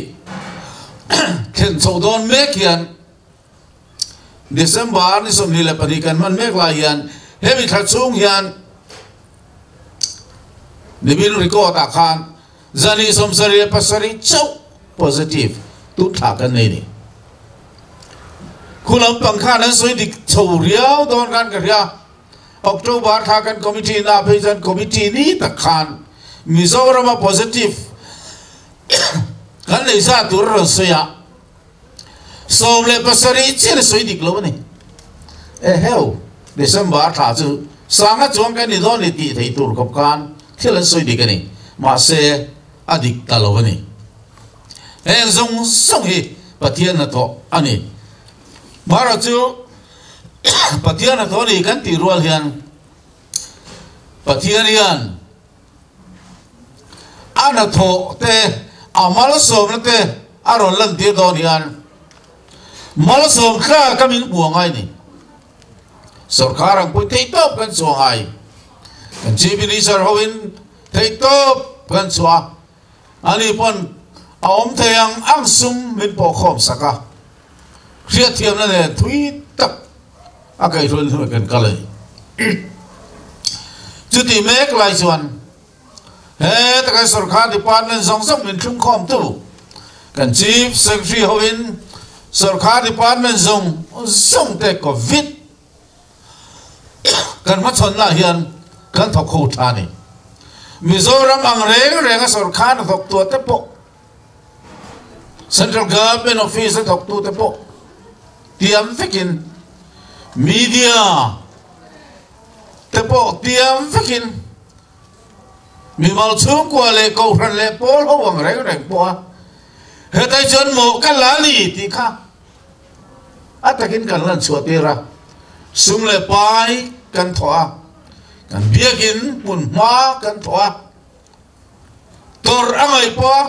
thlen chhoh dawn mek hian December ni 22 kan hman mek lai hian hemi thla chhung hian. Nimin record ah khan 277 chauh positive tun thla kan nei ni. Khu lampang khan an sawi dik chho riau dawn khan ka hria. October thla kan committee na phei chuan committee ni tak khan Mizorama positive kan nei zat tur a rawn sawi a. 17 chian a sawi dik lo a ni. Eheu, December thla chu sanga chuang kan ni dawn ni tih theih tur khawp khan thil an sawi dik a ni. Mahse, a dik ta lo a ni. Heng zawng zawng hi Pathian hnathawh a ni. Mara chu Pathian hnathawh a ni kan tih rual hian Pathian hian A hnathawh te, a malsawmna te a rawn lantir dawn hian malsawm thlak a min hmu angai ni. Sorkar ang pawhin theihtawp kan chhuah angai. Kan Chief Minister hoin theihtawp kan chhuah a, ani pawn a awm thei ang ang sum min pawhkhawm sak a, hriatthiamna nen thui tak a kaihhruaina hnuaiah kan kal a ni. Chuti mek lai chuan he taka sorkar department zawng zawng min thlungkhawmtu kan Chief Secretary hoin sorkar department zawng zawng te Covid kan hmachhawnna ah hian kan thawk ho tha a ni. Mizoram ang reng renga sorkar hnathawktua te pawh Central Government Office a thawktute pawh tiam vekin media te pawh tiam vekin mimal chhungkua leh kohhran leh pawl ho ang reng reng pawh a hetai chuan maw ka la ni tih kha a takin kan lan chhuah tir a, sum leh pai kan thawh a, kan biakin hmun hma kan thawh a. Tawrh a ngaih pawh a,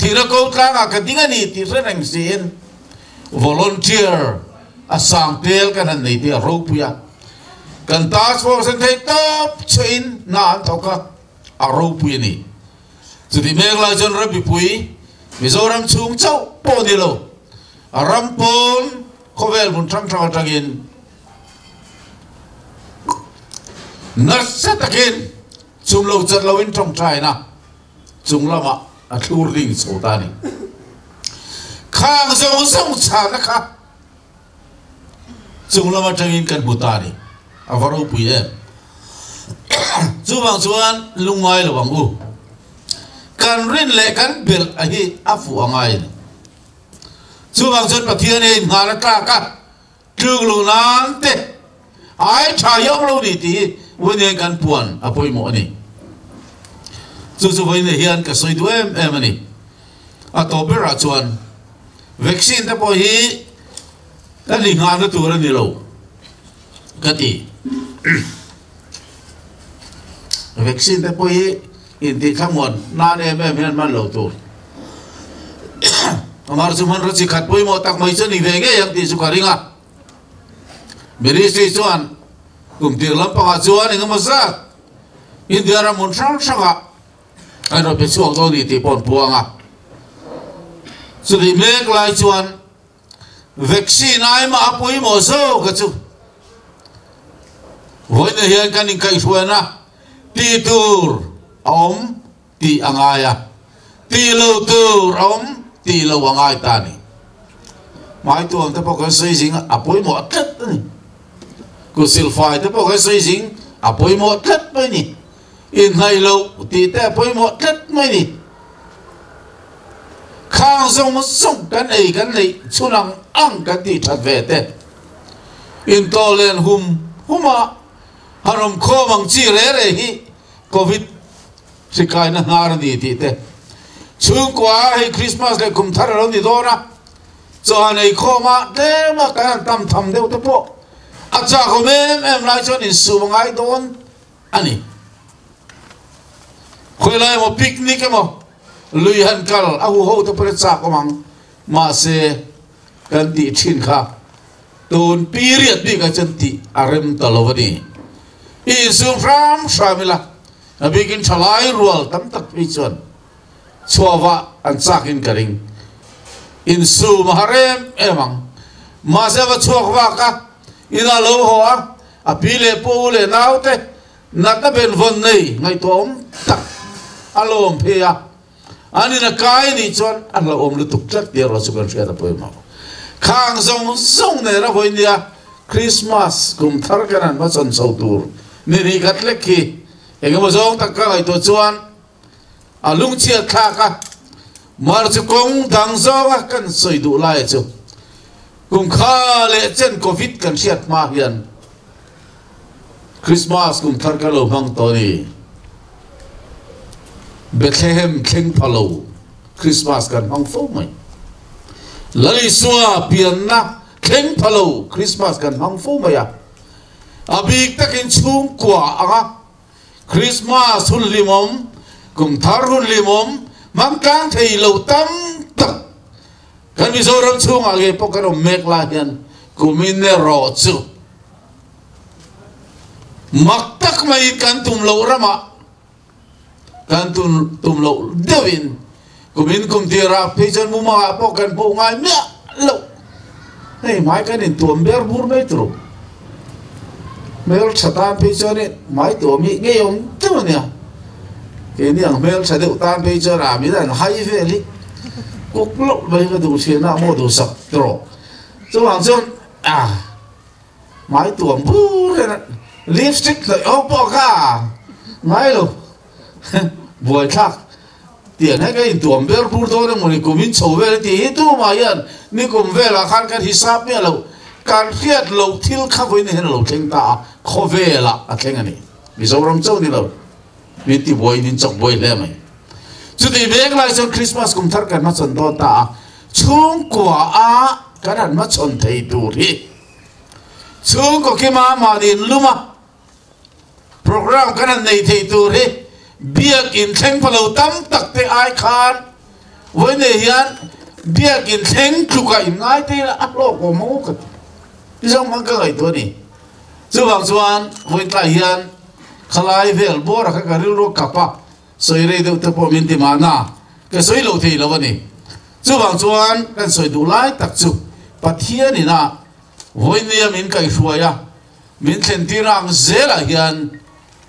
thihna ko tlangah ka ding a ni tih hre reng siin volunteer a sang tel kan han nei te a ropui a, kan task force an theih tawp chhuahin hna an thawk a, a ropui a ni. Chuti mek lai chuan ram mipui Mizoram chhung chauh pawh ni lo, a ram pawn khawvel hmun hrang hrang atangin nasa takin Chum lo chat lo in tawngtaina chung lamah a thlur ding chho ta a ni. Khang zawng zawng chhana kha chung lam atangin kan hmu ta a ni. A va ropui em. Chuvang chuan lungngai lo ang u. Kan rin leh kan belh a hi a fuh a ngai a ni. Chuvang chuan Pathian hi a innghan a tlak a. Tluk lo nan te ai tha hi awm lo ni tih hi vawiin kan puan a pawimawh a ni. Chu chu vawiin hian ka sawi duh em em a ni. A tawp berah chuan vaccine te pawh hi kan inghahna tur a ni lo ka ti. Vaccine te pawh hi intihthlammuan nan em em hian hman lo tur. Amar chu hmanraw chi khat pawimawh tak mai chu a ni ve ngei ang tih chu ka ring a. Ministry chuan kum tir lampangah chuan engemaw zat India ram hmun hrang hrangah an rawn pe chhuak dawn ni tih pawh an puang a. Chutih mek lai chuan Vaccine aimah a pawimawh zawk a chu. Vawiin hian kan inkaihhruaina tih tur a awm tih a ngai a, tih lo tur a awm tih lo a ngai ta a ni. Hmaituam te pawh kan sawi zing a pawimawh tlat a ni. Kut silfai te pawh kan sawi zing a pawimawh tlat mai a ni. Inhnaih loh tih te a pawimawh tlat mai a ni. Khang zawng zawng kan ei kan neih chhun ang ang kan tih that ve te. Intawh len hum hum a han awm khawm ang chi re re hi Covid hri kaina hnar a ni tih te. Chhungkua a hei Christmas leh kum thar a lo ni dawn a, chaw han ei khawm a tlem a kan han tam tham deuh te pawh a chak awm em em lai chuan insum a ngai dawn a ni. Khawilai emaw picnic emaw lui han kal a hu ho te pawh hi chak awm ang mahse kan tih thin kha tun period bik ah chuan tih a rem ta lo a ni. I insum hram hram ila a bikin thalai rual tam tak phei chuan chhuahvah an chak in ka ring. Insum a har em em ang mahse a va chhuak vak a inah lo haw a a pi leh pu leh naute. Natna benvawn nei ngaihtuahawm tak a lawm phei a, an in a kai nih chuan a hlauhawm lutuk tlat tih erawh chu kan hriat a pawimawh. Khang zawng zawng nen a vawi nia Krismas kum thar kan han hmachhawn chho tur ni nih khat hlek hi eng emaw zawng tak ka ngaihtuah chuan a lungchhiat thlak a, mar chu kawng dang zawnga kan sawi duh laia chu kum kha leh chen Covid kan hriat hma hian Krismas kum thar ka lo hmang tawh a ni. Bethlehem thleng pha lo Krismas kan hmang fo mai. Lal Isua pianna thleng pha lo Krismas kan hmang fo mai a. A bik takin chhungkua anga Krismas hun hlimawm, kum thar hun hlimawm hmang tlang thei lo tam tak kan Mizoram chhungah ngei pawh kan awm mek lai hian kumin erawh chu mak tak maiin kan tum loh ramah kan tum tum loh deuhin kumin kum tirah phei chuan mumangah pawh kan hmuh ngai miah loh hei hmai kan intuam ber bur mai tur hmel tha tan phei chuan hmai tuam hi ngei awm deuh a nia keini ang hmel tha deuh tan phei chuan a min an hai vel hi kuk loh mai ka duh thin a maw duhsak tawh chuvang chuan a Hmai tuam bur hian lipstick hnawih ho pawh kha ngai lo buaithlak tiang hian ka intuam ber bur dawn emaw ni kum in chho vel a tih hi tumah hian nikum velah khan kan hisap miah lo kan hriat loh thil kha vawiin hian a lo thleng ta a khawvelah a thleng a ni Mizoram chauh ni lo min ti buai min chawk buai hle mai chutih mek lai chuan Christmas kum thar kan hmachhawn dawn ta a chhungkua a kan han hmachhawn thei tur hi Chhungkaw kima mahni in lum a, program kan han nei thei tur hi biak in thleng pha lo tam tak te ai khan vawiin hian biak in thleng tluk a in ngai te ila a hlawk awm ang u ka ti. Ti zawng hmang ka ngaihtuah a ni. Chuvang chuan vawiin tlai hian khalai vel bawr a kha ka rilru kap a, sawi rei deuh te pawh min ti mahna ka sawi lo thei lo a ni. Chuvang chuan kan sawi duh lai tak chu Pathian ina Vawinia min kaihhruai a, min thlentir ang zelah hian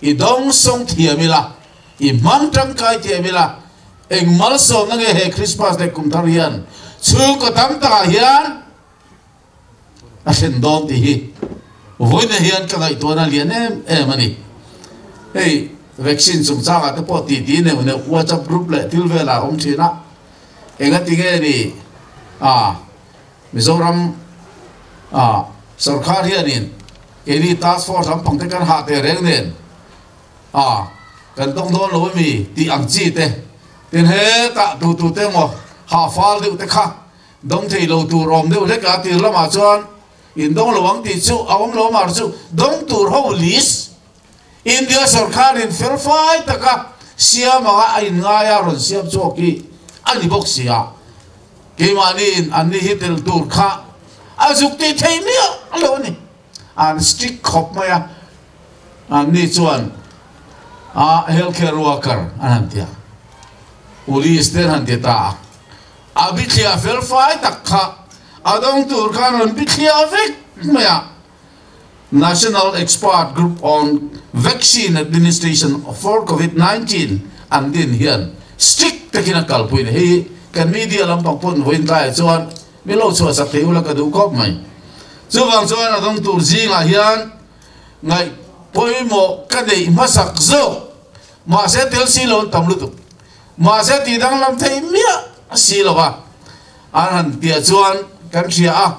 i dawngsawng thiam ila, i hmang tangkai thiam ila, eng malsawmna nge he Krismas leh kum thar hian chhungkaw tam takah hian a thlen dawn tih hi vawinia hian ka ngaihtuahna lian em em a ni. Hei vaccine chungchangah te pawh titi neuh neuh WhatsApp group leh thil velah a awm thin a, engati nge ni a. Mizoram ah sorkar hianin keini task force lampang te kan hah teh reng nen ah kan tawng dawn lo ami tih ang chi te tin hetah tu tu te emaw hah fal deuh te kha dawng thei lo tur awm deuh hlek a tir lamah chuan in dawng lo ang tih chu a awm lo mar chu dawng tur ho list India sorkarin felfai taka siam anga a inngai a rawn siam chhuak hi a ni bawk si a, keimahniin anni hi tel tur kha a zuk tih thei miah lo a ni. An strict khawp mai a, anni chuan a healthcare worker an han ti a, police te an han ti ta a, a bithliah felfai tak kha a dawng tur khan rawn bithliah vek mai a. National Expert Group on Vaccine Administration for Covid 19 an din hian strict takin a kalpui a ni. Hei hi kan media lampang pawn vawiin tlaiah chuan min lo chhuahsak thei ula ka duh khawp mai. Chuvang chuan a dawng tur zingah hian ngaih pawimawh ka neih hmasak zawk mahse tel si lo an tam lutuk. Mahse tih danglam thei miah si lo a an han piah chuan kan hria a.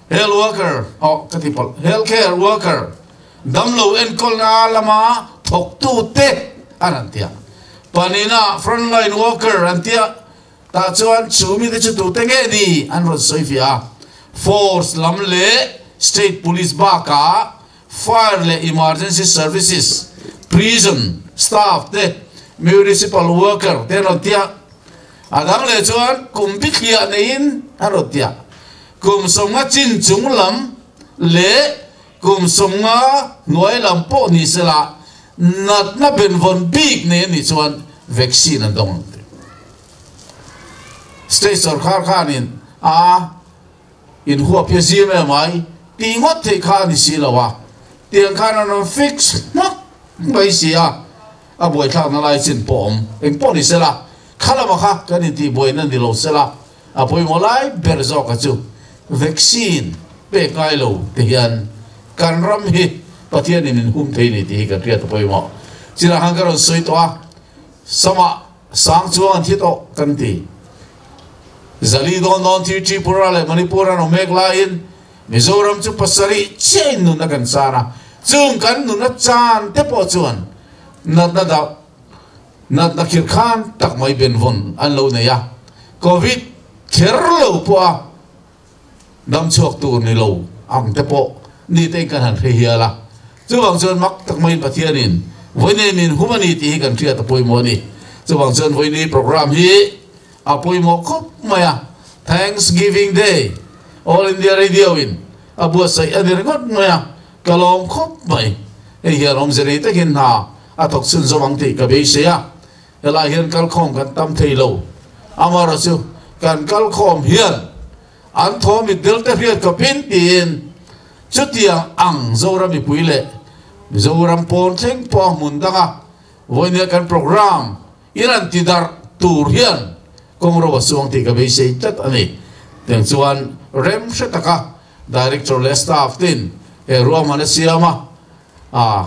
Health worker, aw ka ti pawlh, health care worker, damlo enkawlna lama thawktute an han ti a. Panina frontline worker an ti a, tah chuan chu mite chu tute nge ni an rawn sawi fiah a. Force lam leh state police bakah fire leh emergency services, prison staff te, municipal worker te an rawn ti a. A dang leh chuan kum bithliah neiin a rawn ti a. Kum sawmnga chin chung lam leh kum sawmnga hnuai lam pawh ni sela natna benvawn bik nei a nih chuan vaccine an dawng ang tih. State sorkar khanin a inhuap hi a zim em ai tih ngawt theih kha a ni si lo a, tiang khan an rawn fix hmak. mai si a, a buaithlakna lai chin pawh awm eng pawh ni sela, kha lama kha kan intihbuaina ni lo sela, a pawimawh lai ber zawka chu vaccine pek ngai lo te hian kan ram hi Pathianin min hum thei ni tih hi kan hriat a pawimawh. Chinah khan ka rawn sawi tawh a, Samah sang chuang an thi tawh kan ti. Zali dawn dawn thi Tripura leh Manipur an awm mek laiin Mizoram chu pasarih chiahin nunna kan chan a, chung kan nunna chan te pawh chuan natna dap, natna khir khan tak mai benvawn an lo nei a, Covid kher lo pawh a dam chhuak tur ni lo ang te pawh ni tein kan han hre hial a. Chuvang chuan mak tak maiin Pathianin vawiin min hum a ni tih hi kan hriat a pawimawh a ni. Chuvang chuan vawiin program hi a pawimawh khawp mai a, Thanksgiving Day All India Radio in a buatsaih a ni ringawt mai a, ka lawm khawp mai. Hei hian awmze nei takin hna a thawk chhunzawm ang tih ka beisei a, helai hian kalkhawm kan tam thei lo. Amaherawhchu kan kalkhawm hian an thaw mit del te hriat khawpin tiin chutiang ang Zoram mipui leh Mizoram pawn thleng pawh a hmun danga vawinia kan program In an ti darh tur hian kawng ro a chuang tih ka beisei tlat a ni. Tiang chuan rem hre taka Director leh staff tin he ruahman a siam a, a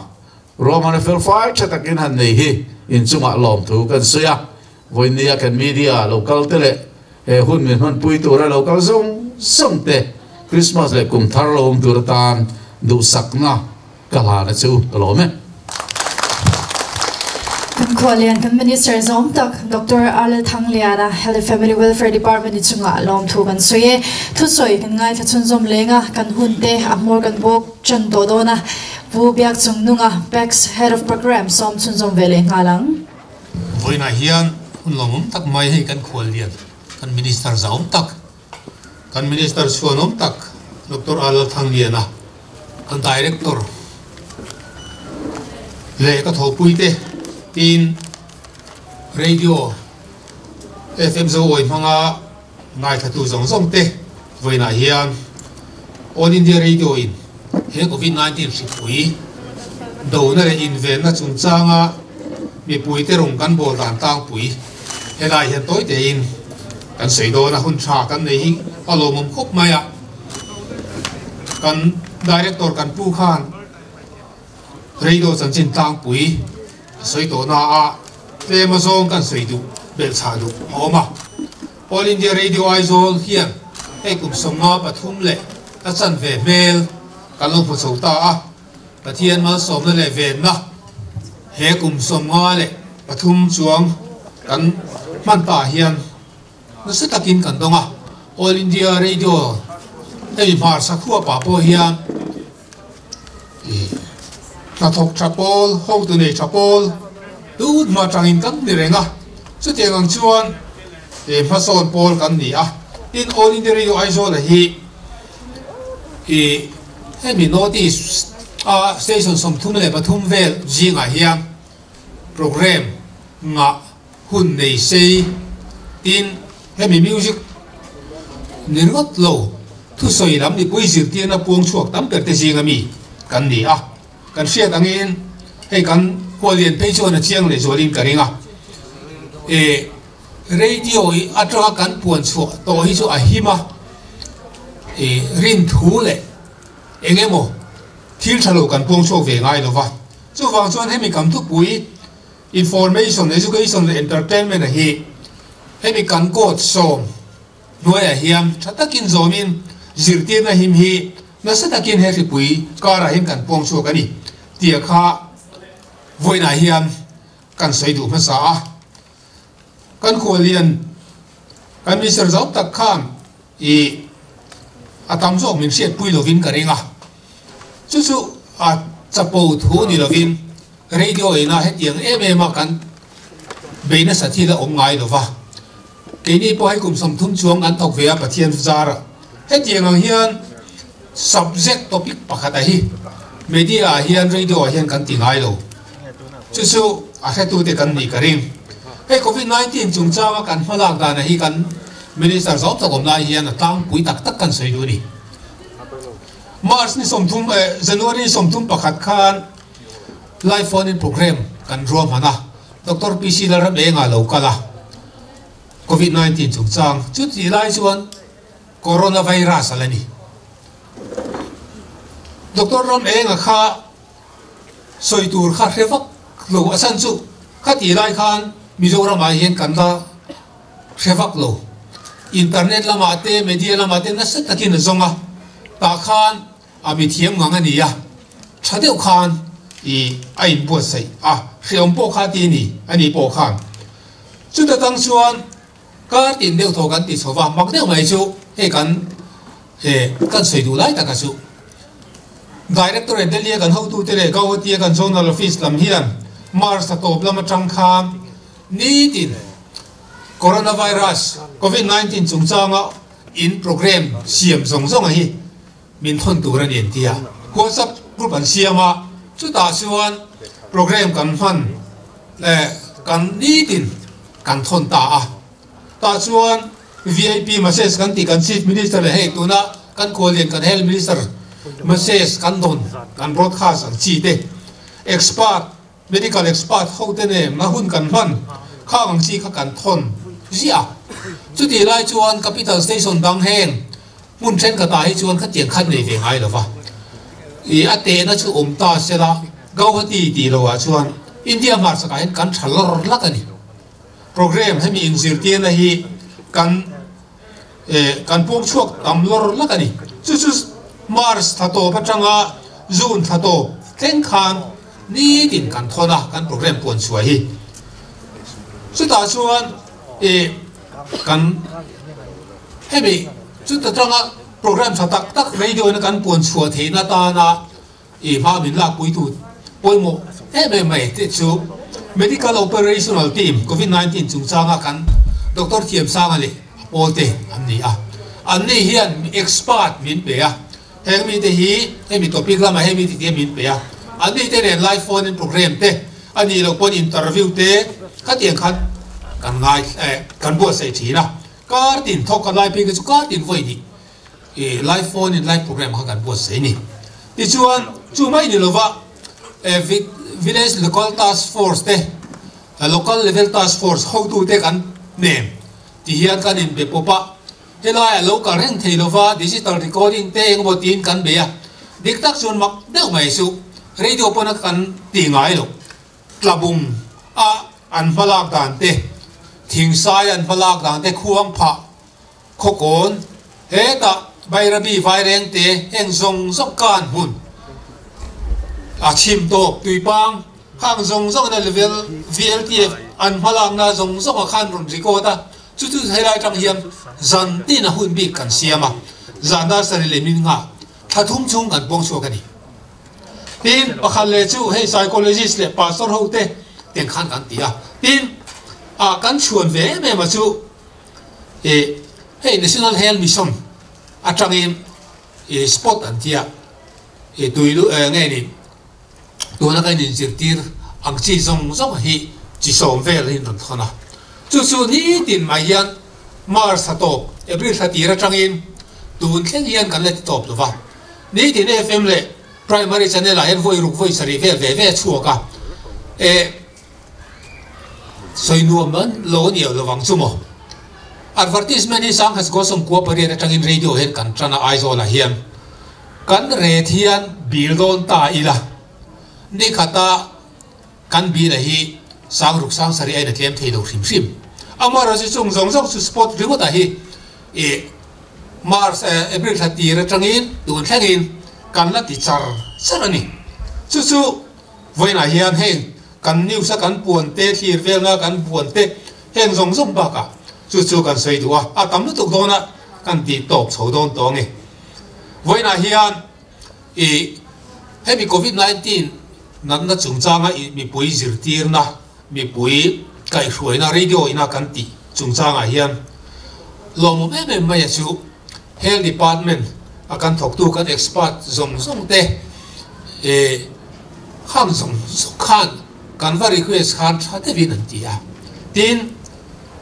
ruahman a fel fai tha takin han nei hi inchungah lawmthu kan sawi a. Vawinia kan media lo kal te leh he hun min hmanpui tura lo kal zawng zawng te Christmas leh kum thar lo awm tur atan duhsakna Ka hlana chu ka lawm e. Kan khualian kan Minister zawm tak Doctor Arlel Thangliana, Health and Family Welfare Department i chungah lawmthu kan sawi e. Thusawi kan ngaithla chhunzawm leng a, kan hun te a hmur kan bawk tan tawh dawn a. Pu Biakchungnunga, PACS Head of Programme sawm chhunzawm ve leh nghal ang. Vawiinah hian hun lawmawm tak mai hei kan khuallian kan Minister zawm tak Kan Minister chhuanawm tak Doctor A Lalthangliana, kan Director leh ka thawhpuite tiin Radio FM Zoawi hmanga ngaithlatu zawng zawng te vawiinah hian All India Radio in he Covid 19 hripui dona leh invenna chungchanga mipuite rawng kan bawl dan tlangpui helai hian tawi tein Kan sawi dawn a, hun tha kan nei hi a lawmawm khawp mai a. Kan Director kan pu khan Radio chanchin tlangpui a sawi tawh na a, tlem azawng kan sawi duh belhchhah duh a awm a. All India Radio Aizawl hian hei kum 53 leh a chanve hmel kan lo hmu chho ta a. Pathian malsawmna leh venna he kum 53 chuang kan hman ta hian nasa takin kan dawng a. All India Radio hemi hmarsa khuapah pawh hian hnathawk tha pawl, hotu nei tha pawl tun hma tangin kan ni reng a. Chutiang ang chuan hmasawn pawl kan ni a. Tin, All India Radio Aizawl hi I hemi notice a station 33 vel zingah hian programme ngah hun nei sei tin hemi music ni ringawt lo thusawi lam mipui zirtirna puang chhuak tam ber te zinga mi kan ni a. Kan hriat angin hei kan hualian phei chuan a chiang leh zualin ka ring a. E Radio i atanga kan puan chhuah tawh hi chu a him a, i rin thu leh eng emaw thil tha lo kan puang chhuak ve ngai lo va. Chuvang chuan hemi kan thupui Information, Education leh Entertainment a hi hemi kan code sawm hnuaiah hian tha takin zawmin zirtirna him hi nasa takin he hripui karah hian kan puang chhuak a ni tih kha vawiinah hian kan sawi duh hmasa a. Kan khualian kan Mister zau tak khan i a tam zawk min hriatpui lovin ka ring a, chu chu a chapo thu ni lovin radio ina hetiang em em a kan bei nasa thil a awm ngai lova, keini pawh hei kum 30 chuang kan thawk ve a Pathian zara hetiang ang hian subject topic pakhat a hi media ah hian radio ah hian kan ti ngai lo. Chu chu a hretute kan nih ka ring. Hei Covid 19 chungchanga kan hmalak dana hi kan Minister zawm tak awm lai hian a tlangpui tak tak kan sawi duh a ni. March ni 30 eh January ni 31 khan Live phone in program kan ruahman a, Doctor PC Lalramenga lo kal a, Covid 19 chungchang chutih lai chuan Coronavirus a la ni. Doctor Ramenga kha sawi tur kha hre vak lo a chhan chu khatih lai khan Mizoram ah hian kan la hre vak lo. Internet lamah te media lamah te nasa takin a zawng a, tah khan A mithiam ngang a ni a, tha deuh khan i a inbuatsaih a, hreawm pawh kha ti a ni, a ni pawh khan. Chuta tang chuan kar tin deuh thaw kan ti chho va, mak deuh mai chu hei kan he kan sawi duh lai taka chu Directorate Delhi a kan hotute leh Gauhati a kan Zonal Office lam hian March thla tawp lam atang khan nitin Coronavirus Covid 19 chungchanga in program siam zawng zawng a hi min thawn tur a ni an ti a, WhatsApp group an siam a, chutah chuan program kan hman leh kan nitin kan thawn ta a, tah chuan vip message kan tih kan Chief Minister leh hei tuna kan khuallian kan Health Minister message kan dawn kan broadcast ang chi te expert medical expert ho te nen na hun kan hman khang ang chi kha kan thawn ziah a. Chutih lai chuan Capital Station dang heng hmun thenkhatah hi chuan khatiang khan nei ve ngai lo va. Ih a tehna chu awm ta sela Gauhati tih loah chuan India hmarchakah hian kan tha lawr lak a ni. Programme hemi inzirtirna hi kan eh kan pawng chhuak tam lawr lak a ni. Chu chu March thla tawp atanga June thla tawp thleng khan Nitin kan thawn a, kan program puan chhuah hi. Chutah chuan ih kan hemi chuta tanga program tha tak tak radio ina kan puan chhuah theihna atana ih hma min lakpuitu pawimawh em em mai te chu Medical Operational Team Covid 19 chungchanga kan Doctor Thiamsanga leh a pawlte an ni a. Anni hian expert min pe a. Heng mite hi hemi topic lamah hemi ti te min pe a, an mite nen live phone in program te a nih loh pawn interview te khatiang khan kan ngai kan buatsaih thin a, kar tin thawk kan lai phei kha chu kar tin vawi hnih ih live phone in live program kha kan buatsaih a ni. Tichuan chu mai ni lova village local task force te local level task force hotute kan nem ti hian kan inbe pawp a. Helai a lo kal reng thei lova digital recording te engemaw tiin kan bei a, dik tak chuan mak deuh mai chu radio pawn a kan ti ngai lo. Tlabung a an hma lak dan te, thingsai an hma lak dan te, khuang phah, khawkawn, hetah Bairabi vaireng te heng zawng zawng kan hmun a chhim tawp tuipang khang zawng zawng in a level VLTF an hma lakna zawng zawng a khan rawn record a. Chu chu helai tang hian zan tin a hun bik kan siam a, zan dar sarih leh min nga thla thum chhung kan pawng chhuak a ni. Tin, pakhat leh chu hei psychologist leh pastor ho te teng khan kan ti a. Tin, ah kan chhuan ve em em a chu ih hei National Health Mission atangin ih spot an ti a, ih tui lu eh nge ni Tuna kan inzirtir ang chi zawng zawng hi chi sawm vel in rawn thawn a. Chu chu nitin mai hian March thla tawp, April thla tir atangin tun thleng hian kan la ti tawp lo va. Nitin FM leh Primary channel ah hian vawi ruk vawi sarih vel ve ve a chhuak a. E sawi nuam an lo ni lo vang chu maw. Advertisement hi Sanghas Gosawm kua pariat atangin radio hian kan tan a Aizawl ah hian. Kan ret hian bil dawn ta ila, ni khata kan bila hi sang ruk sang sarih ain a tlem thei lo hrim hrim. Amaherawhchu chung zawng zawng chu spot ringawtah hi ih March eh April thla tir atangin tun thlengin kan la ti char char a ni. Chu chu vawiinah hian heng kan news a kan puan te, thlir velna kan buan te heng zawng zawng bakah chu chu kan sawi duh a, a tam lutuk dawna kan tih tawp chho dawn tawh ang e. Vawiinah hian i hemi Covid 19 natna chungchanga i mipui zirtirna, mipui kaihhruaina radio ina kan tih chungchangah hian lawmawm em em mai a chu Health Department a kan thawktu kan expert zawng zawng te i khang zawng zawng khan kan va request khan tha deuhin an ti a. Tin,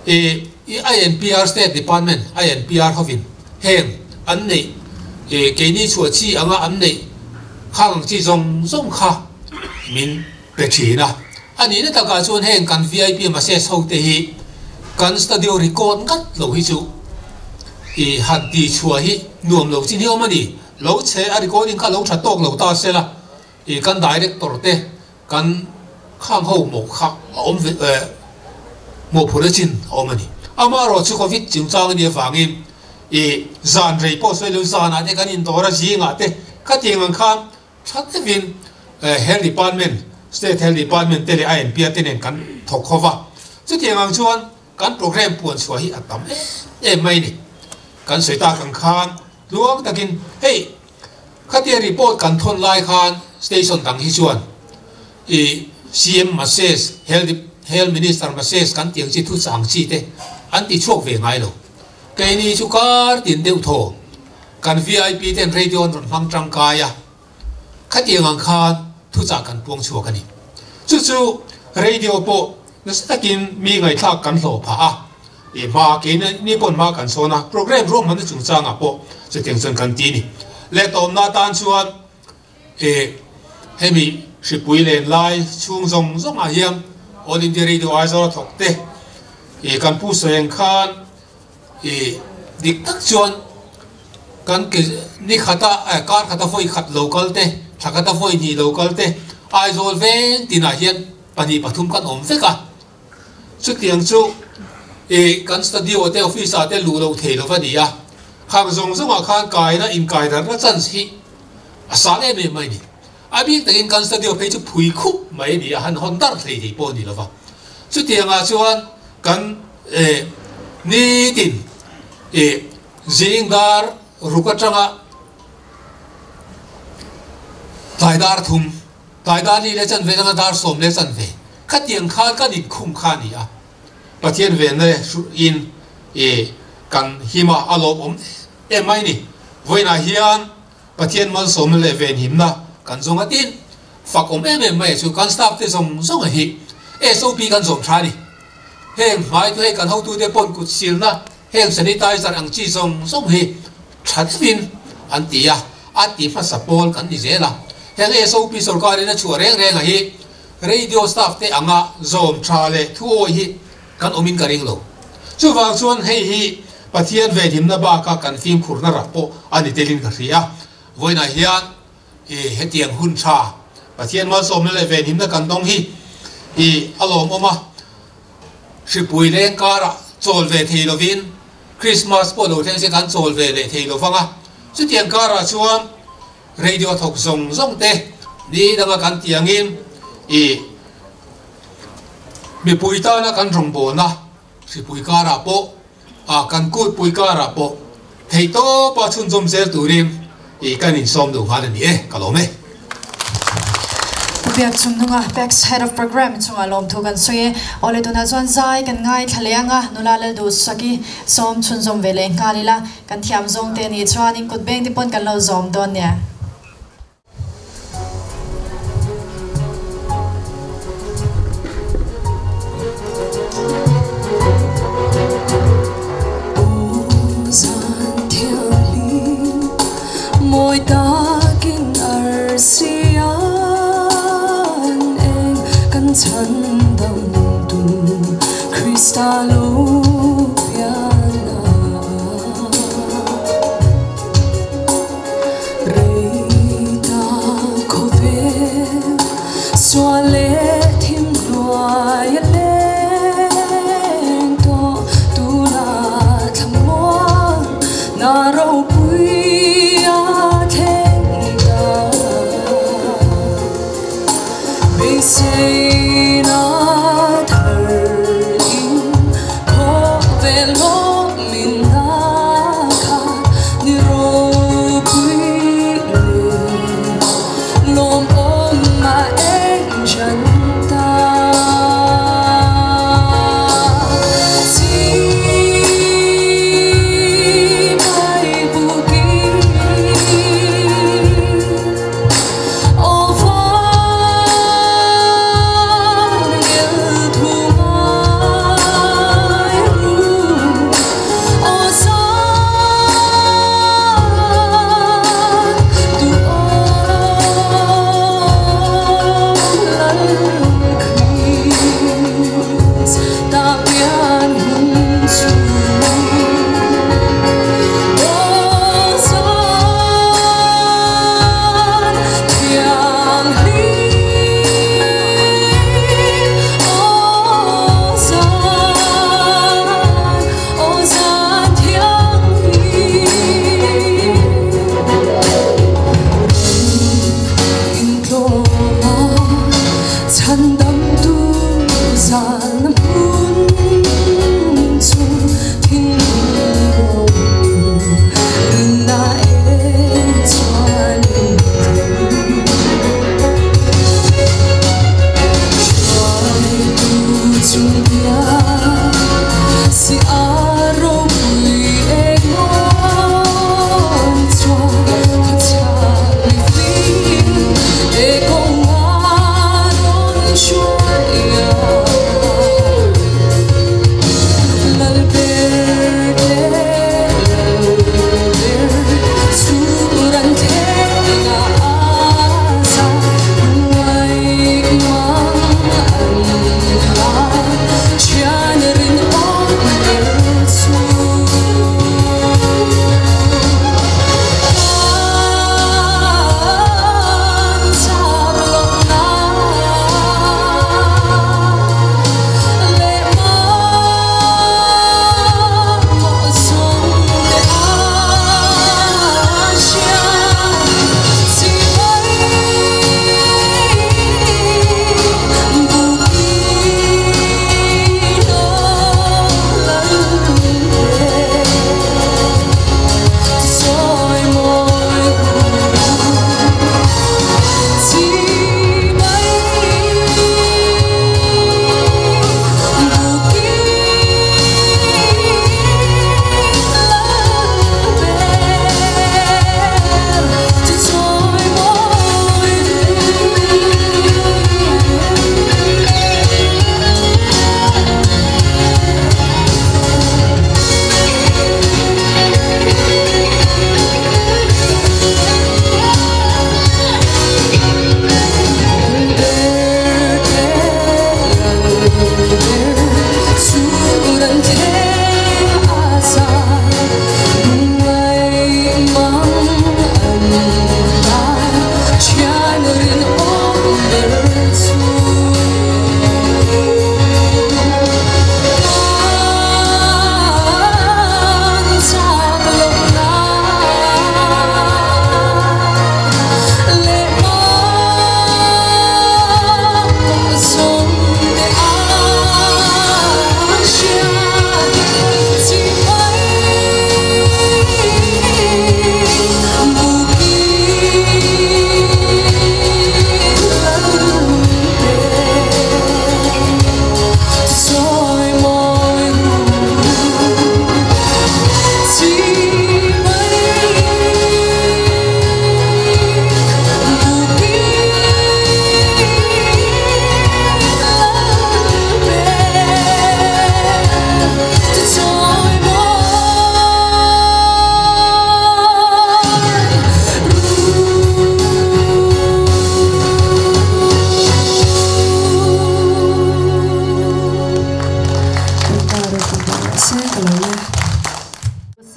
i INPR State Department, INPR hovin heng an neih ih keini chhuah chi anga an neih khang ang chi zawng zawng kha min pe thin a. A nihna takah chuan heng kan vip massage ho te hi kan studio record ngat lo hi chu i han ti chhuah hi nuam lo chin hi awm a ni. Lo chhe a recording kha lo tha tawk lo ta se la i kan director te kan khang ho mawh kha a awm ve mawhphurhna chin a awm a ni. Amaherawh chu Covid chungchang a nih avangin i zan rei pawh sawi lo zanah te kan indawr a zingah te khatiang ang khan Tha deuhin Health Department, State Health Department te leh INPR te nen kan thawk ho va. Chutiang ang chuan kan program puan chhuah hi a tam em em mai a ni. Kan sawi tak ang khan tluang takin hei khatia report kan thawn lai khan station dang hi chuan i CM message, Health Health Minister message kan tih ang chi thu chang chi te an ti chhuak ve ngai lo. Keini chu kar tin deuh thaw. Kan vip ten radio an rawn hmang tangkai a, khatiang ang khan thuchah kan puang chhuak a ni. Chu chu radio pawh nasa takin mi ngaihthlak kan hlawh phah a, i hma keini ni pawn hma kan sawn a, program ruahmanna chungchangah pawh chutiang chuan kan ti a ni. Leh tawmna atan chuan e hemi hripui len lai chhung zawng zawngah hian All India Radio Aizawl a thawk te i kan pu sawi ang khan I dik tak chuan kan ke ni khata kar khata vawi khat lo kal te, thla khata vawi hnih lo kal te, Aizawl veng tinah hian pahnih pathum kan awm vek a. Chutiang chu i kan studio te office ah te luh loh thei lo va ni a. Khang zawng zawngah khan kaina inkaidarna chance hi a sang em em mai a ni. A bik takin kan studio phei chu phui khup mai a ni a, han hawn darh hlei thei pawh a ni lo va. Chutiangah chuan kan E nitin e zing dar ruk atanga tlai dar thum, tlai dar ni leh chanve atanga dar sawm leh chanve khatiang khan kan inkhung kha a ni a, Pathian venna leh in e kan him a, a lawmawm em em mai ni. Vawiinah hian Pathian malsawmna leh venhimna kan zawng a tin fak awm em em mai a chu kan staff te zawng zawng a hi SOP kan zawm tha a ni. Heng hmai chu hei kan hotute pawn kut silna heng sanitizer ang chi zawng zawng hi tha deuhin an ti a, a ti hmasa pawl kan ni zel a. Heng SOP sorkarin a chhuah reng reng a hi radio staff te anga zawm tha leh thu awi hi kan awmin ka ring lo. Chuvang chuan hei hi Pathian venhimna baka kan fimkhurna rak pawh a ni telin ka hria. Vawiinah hian i hetiang hun tha Pathian malsawmna leh venhimna kan dawng hi i a lawmawm a, hripui leng karah chawl ve thei lovin Krismas pawh lo thleng se kan chawl ve leh thei lo vang a, chutiang karah chuan radio thawk zawng zawng te ni danga kan tih angin i mipui tana kan rawngbawlna hripui karah pawh a kan kutpui karah pawh theihtawpa chhunzawm zel turin i kan insawm duh nghal a ni e, ka lawm e. Pu Biak Chungnunga, PACS Head of Programme chungah lawmthu kan sawi e. Awle tunah chuan zai kan ngaithla leh ang a, nula Lalduhsaki sawm chhunzawm ve leh nghal ila, kan thiam zawng te nih chuan in kut beng te pawn kan lo zawm dawn nia.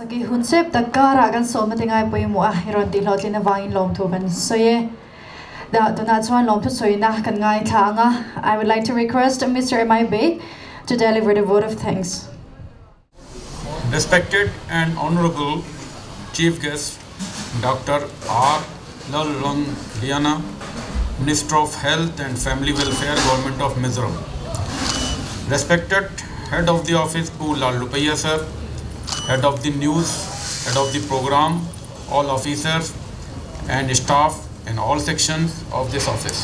Saki hun chep tak karah kan sawmna te ngai pawimawh a, i rawn tihhlawhtlin avangin lawmthu kan sawi e. Dah tunah chuan lawmthu sawina kan ngaithla ang a, I would like to request Mister M I Bey to deliver the vote of thanks. Respected and Honorable Chief Guest Doctor R. Lalramliana, Minister of Health and Family Welfare, Government of Mizoram. Respected Head of the Office, Pu Lalhlupuia Sir, Head of the News, Head of the Program, all officers and staff in all sections of this office.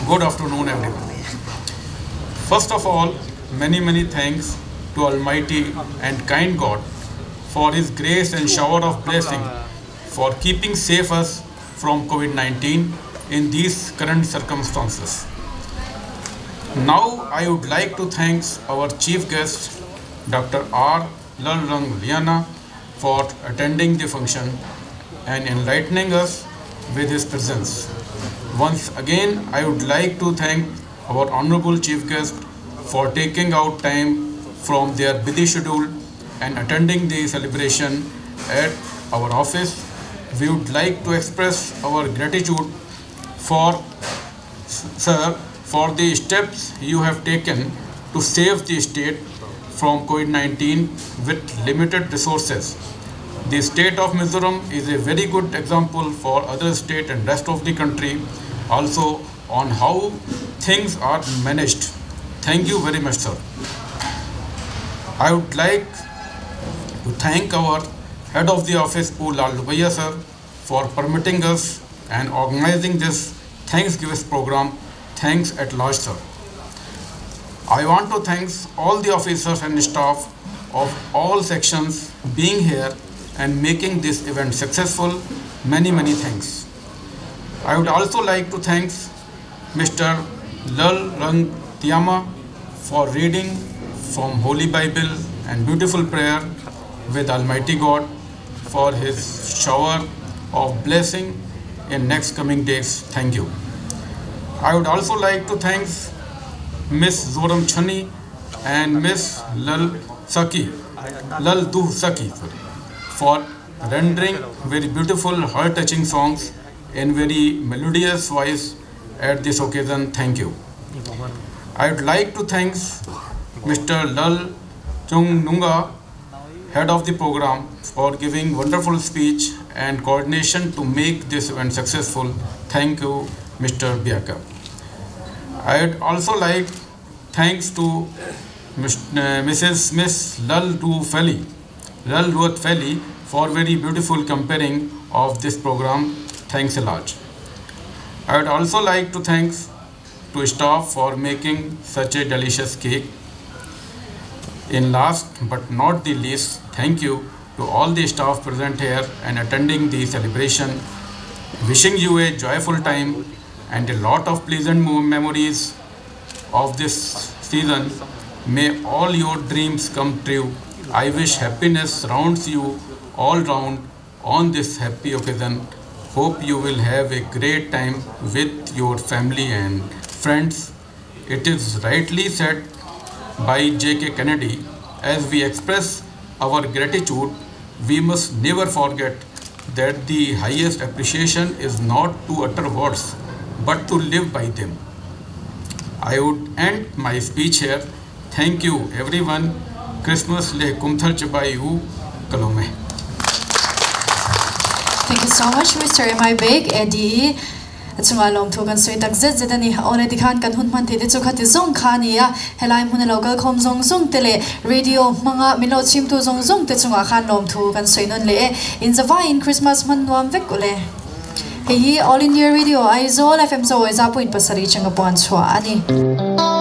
Good afternoon, everyone. First of all, many, many thanks to Almighty and kind God for His grace and shower of blessing for keeping safe us from COVID-19 in these current circumstances. Now, I would like to thank our chief guest, Dr. R. Lalramliana, for attending the function and enlightening us with his presence. Once again, I would like to thank our Honorable Chief Guest for taking out time from their busy schedule and attending the celebration at our office. We would like to express our gratitude for, sir, for the steps you have taken to save the state from COVID-19 with limited resources. The state of Mizoram is a very good example for other state and rest of the country also on how things are managed. Thank you very much, sir. I would like to thank our head of the office, Pu Lalhlupuia sir, for permitting us and organizing this Thanksgiving program. Thanks at large, sir. I want to thank all the officers and staff of all sections being here and making this event successful. Many, many thanks. I would also like to thank Mr. Lal Rang Tiama for reading from Holy Bible and beautiful prayer with Almighty God for his shower of blessing in next coming days. Thank you. I would also like to thank Miss Zoram Chani and Miss Lal Saki, Lal Duh Saki, sorry, for rendering very beautiful, heart-touching songs in very melodious voice at this occasion. Thank you. I would like to thank Mr. Lal Chung Nunga, head of the program, for giving wonderful speech and coordination to make this event successful. Thank you, Mr. Biaka. I would also like thanks to Mrs. Miss Lal Du Feli, Lal Ruat Feli, for very beautiful comparing of this program. Thanks a lot. I would also like to thank to staff for making such a delicious cake. In last but not the least, thank you to all the staff present here and attending the celebration. Wishing you a joyful time and a lot of pleasant memories of this season. May all your dreams come true. I wish happiness surrounds you all round on this happy occasion. Hope you will have a great time with your family and friends. It is rightly said by J.K. Kennedy, as we express our gratitude, we must never forget that the highest appreciation is not to utter words, but to live by them. I would end my speech here. Thank you, everyone. Christmas le kumthar chabai u kalome. Thank you so much, Mr. M.I. Beg, Eddie. Chunga lom thu kan sui tak zet zet ani ole ti khan kan hun man the te chu khati zong kha ni a helai mun local khom zong zong te le radio manga milo chim tu zong zong te chunga khan lom thu kan sui non le in zawai in Christmas man nuam vek ule hei hi All India Radio Aizawl FM zo za point pasari changa pon chua ani.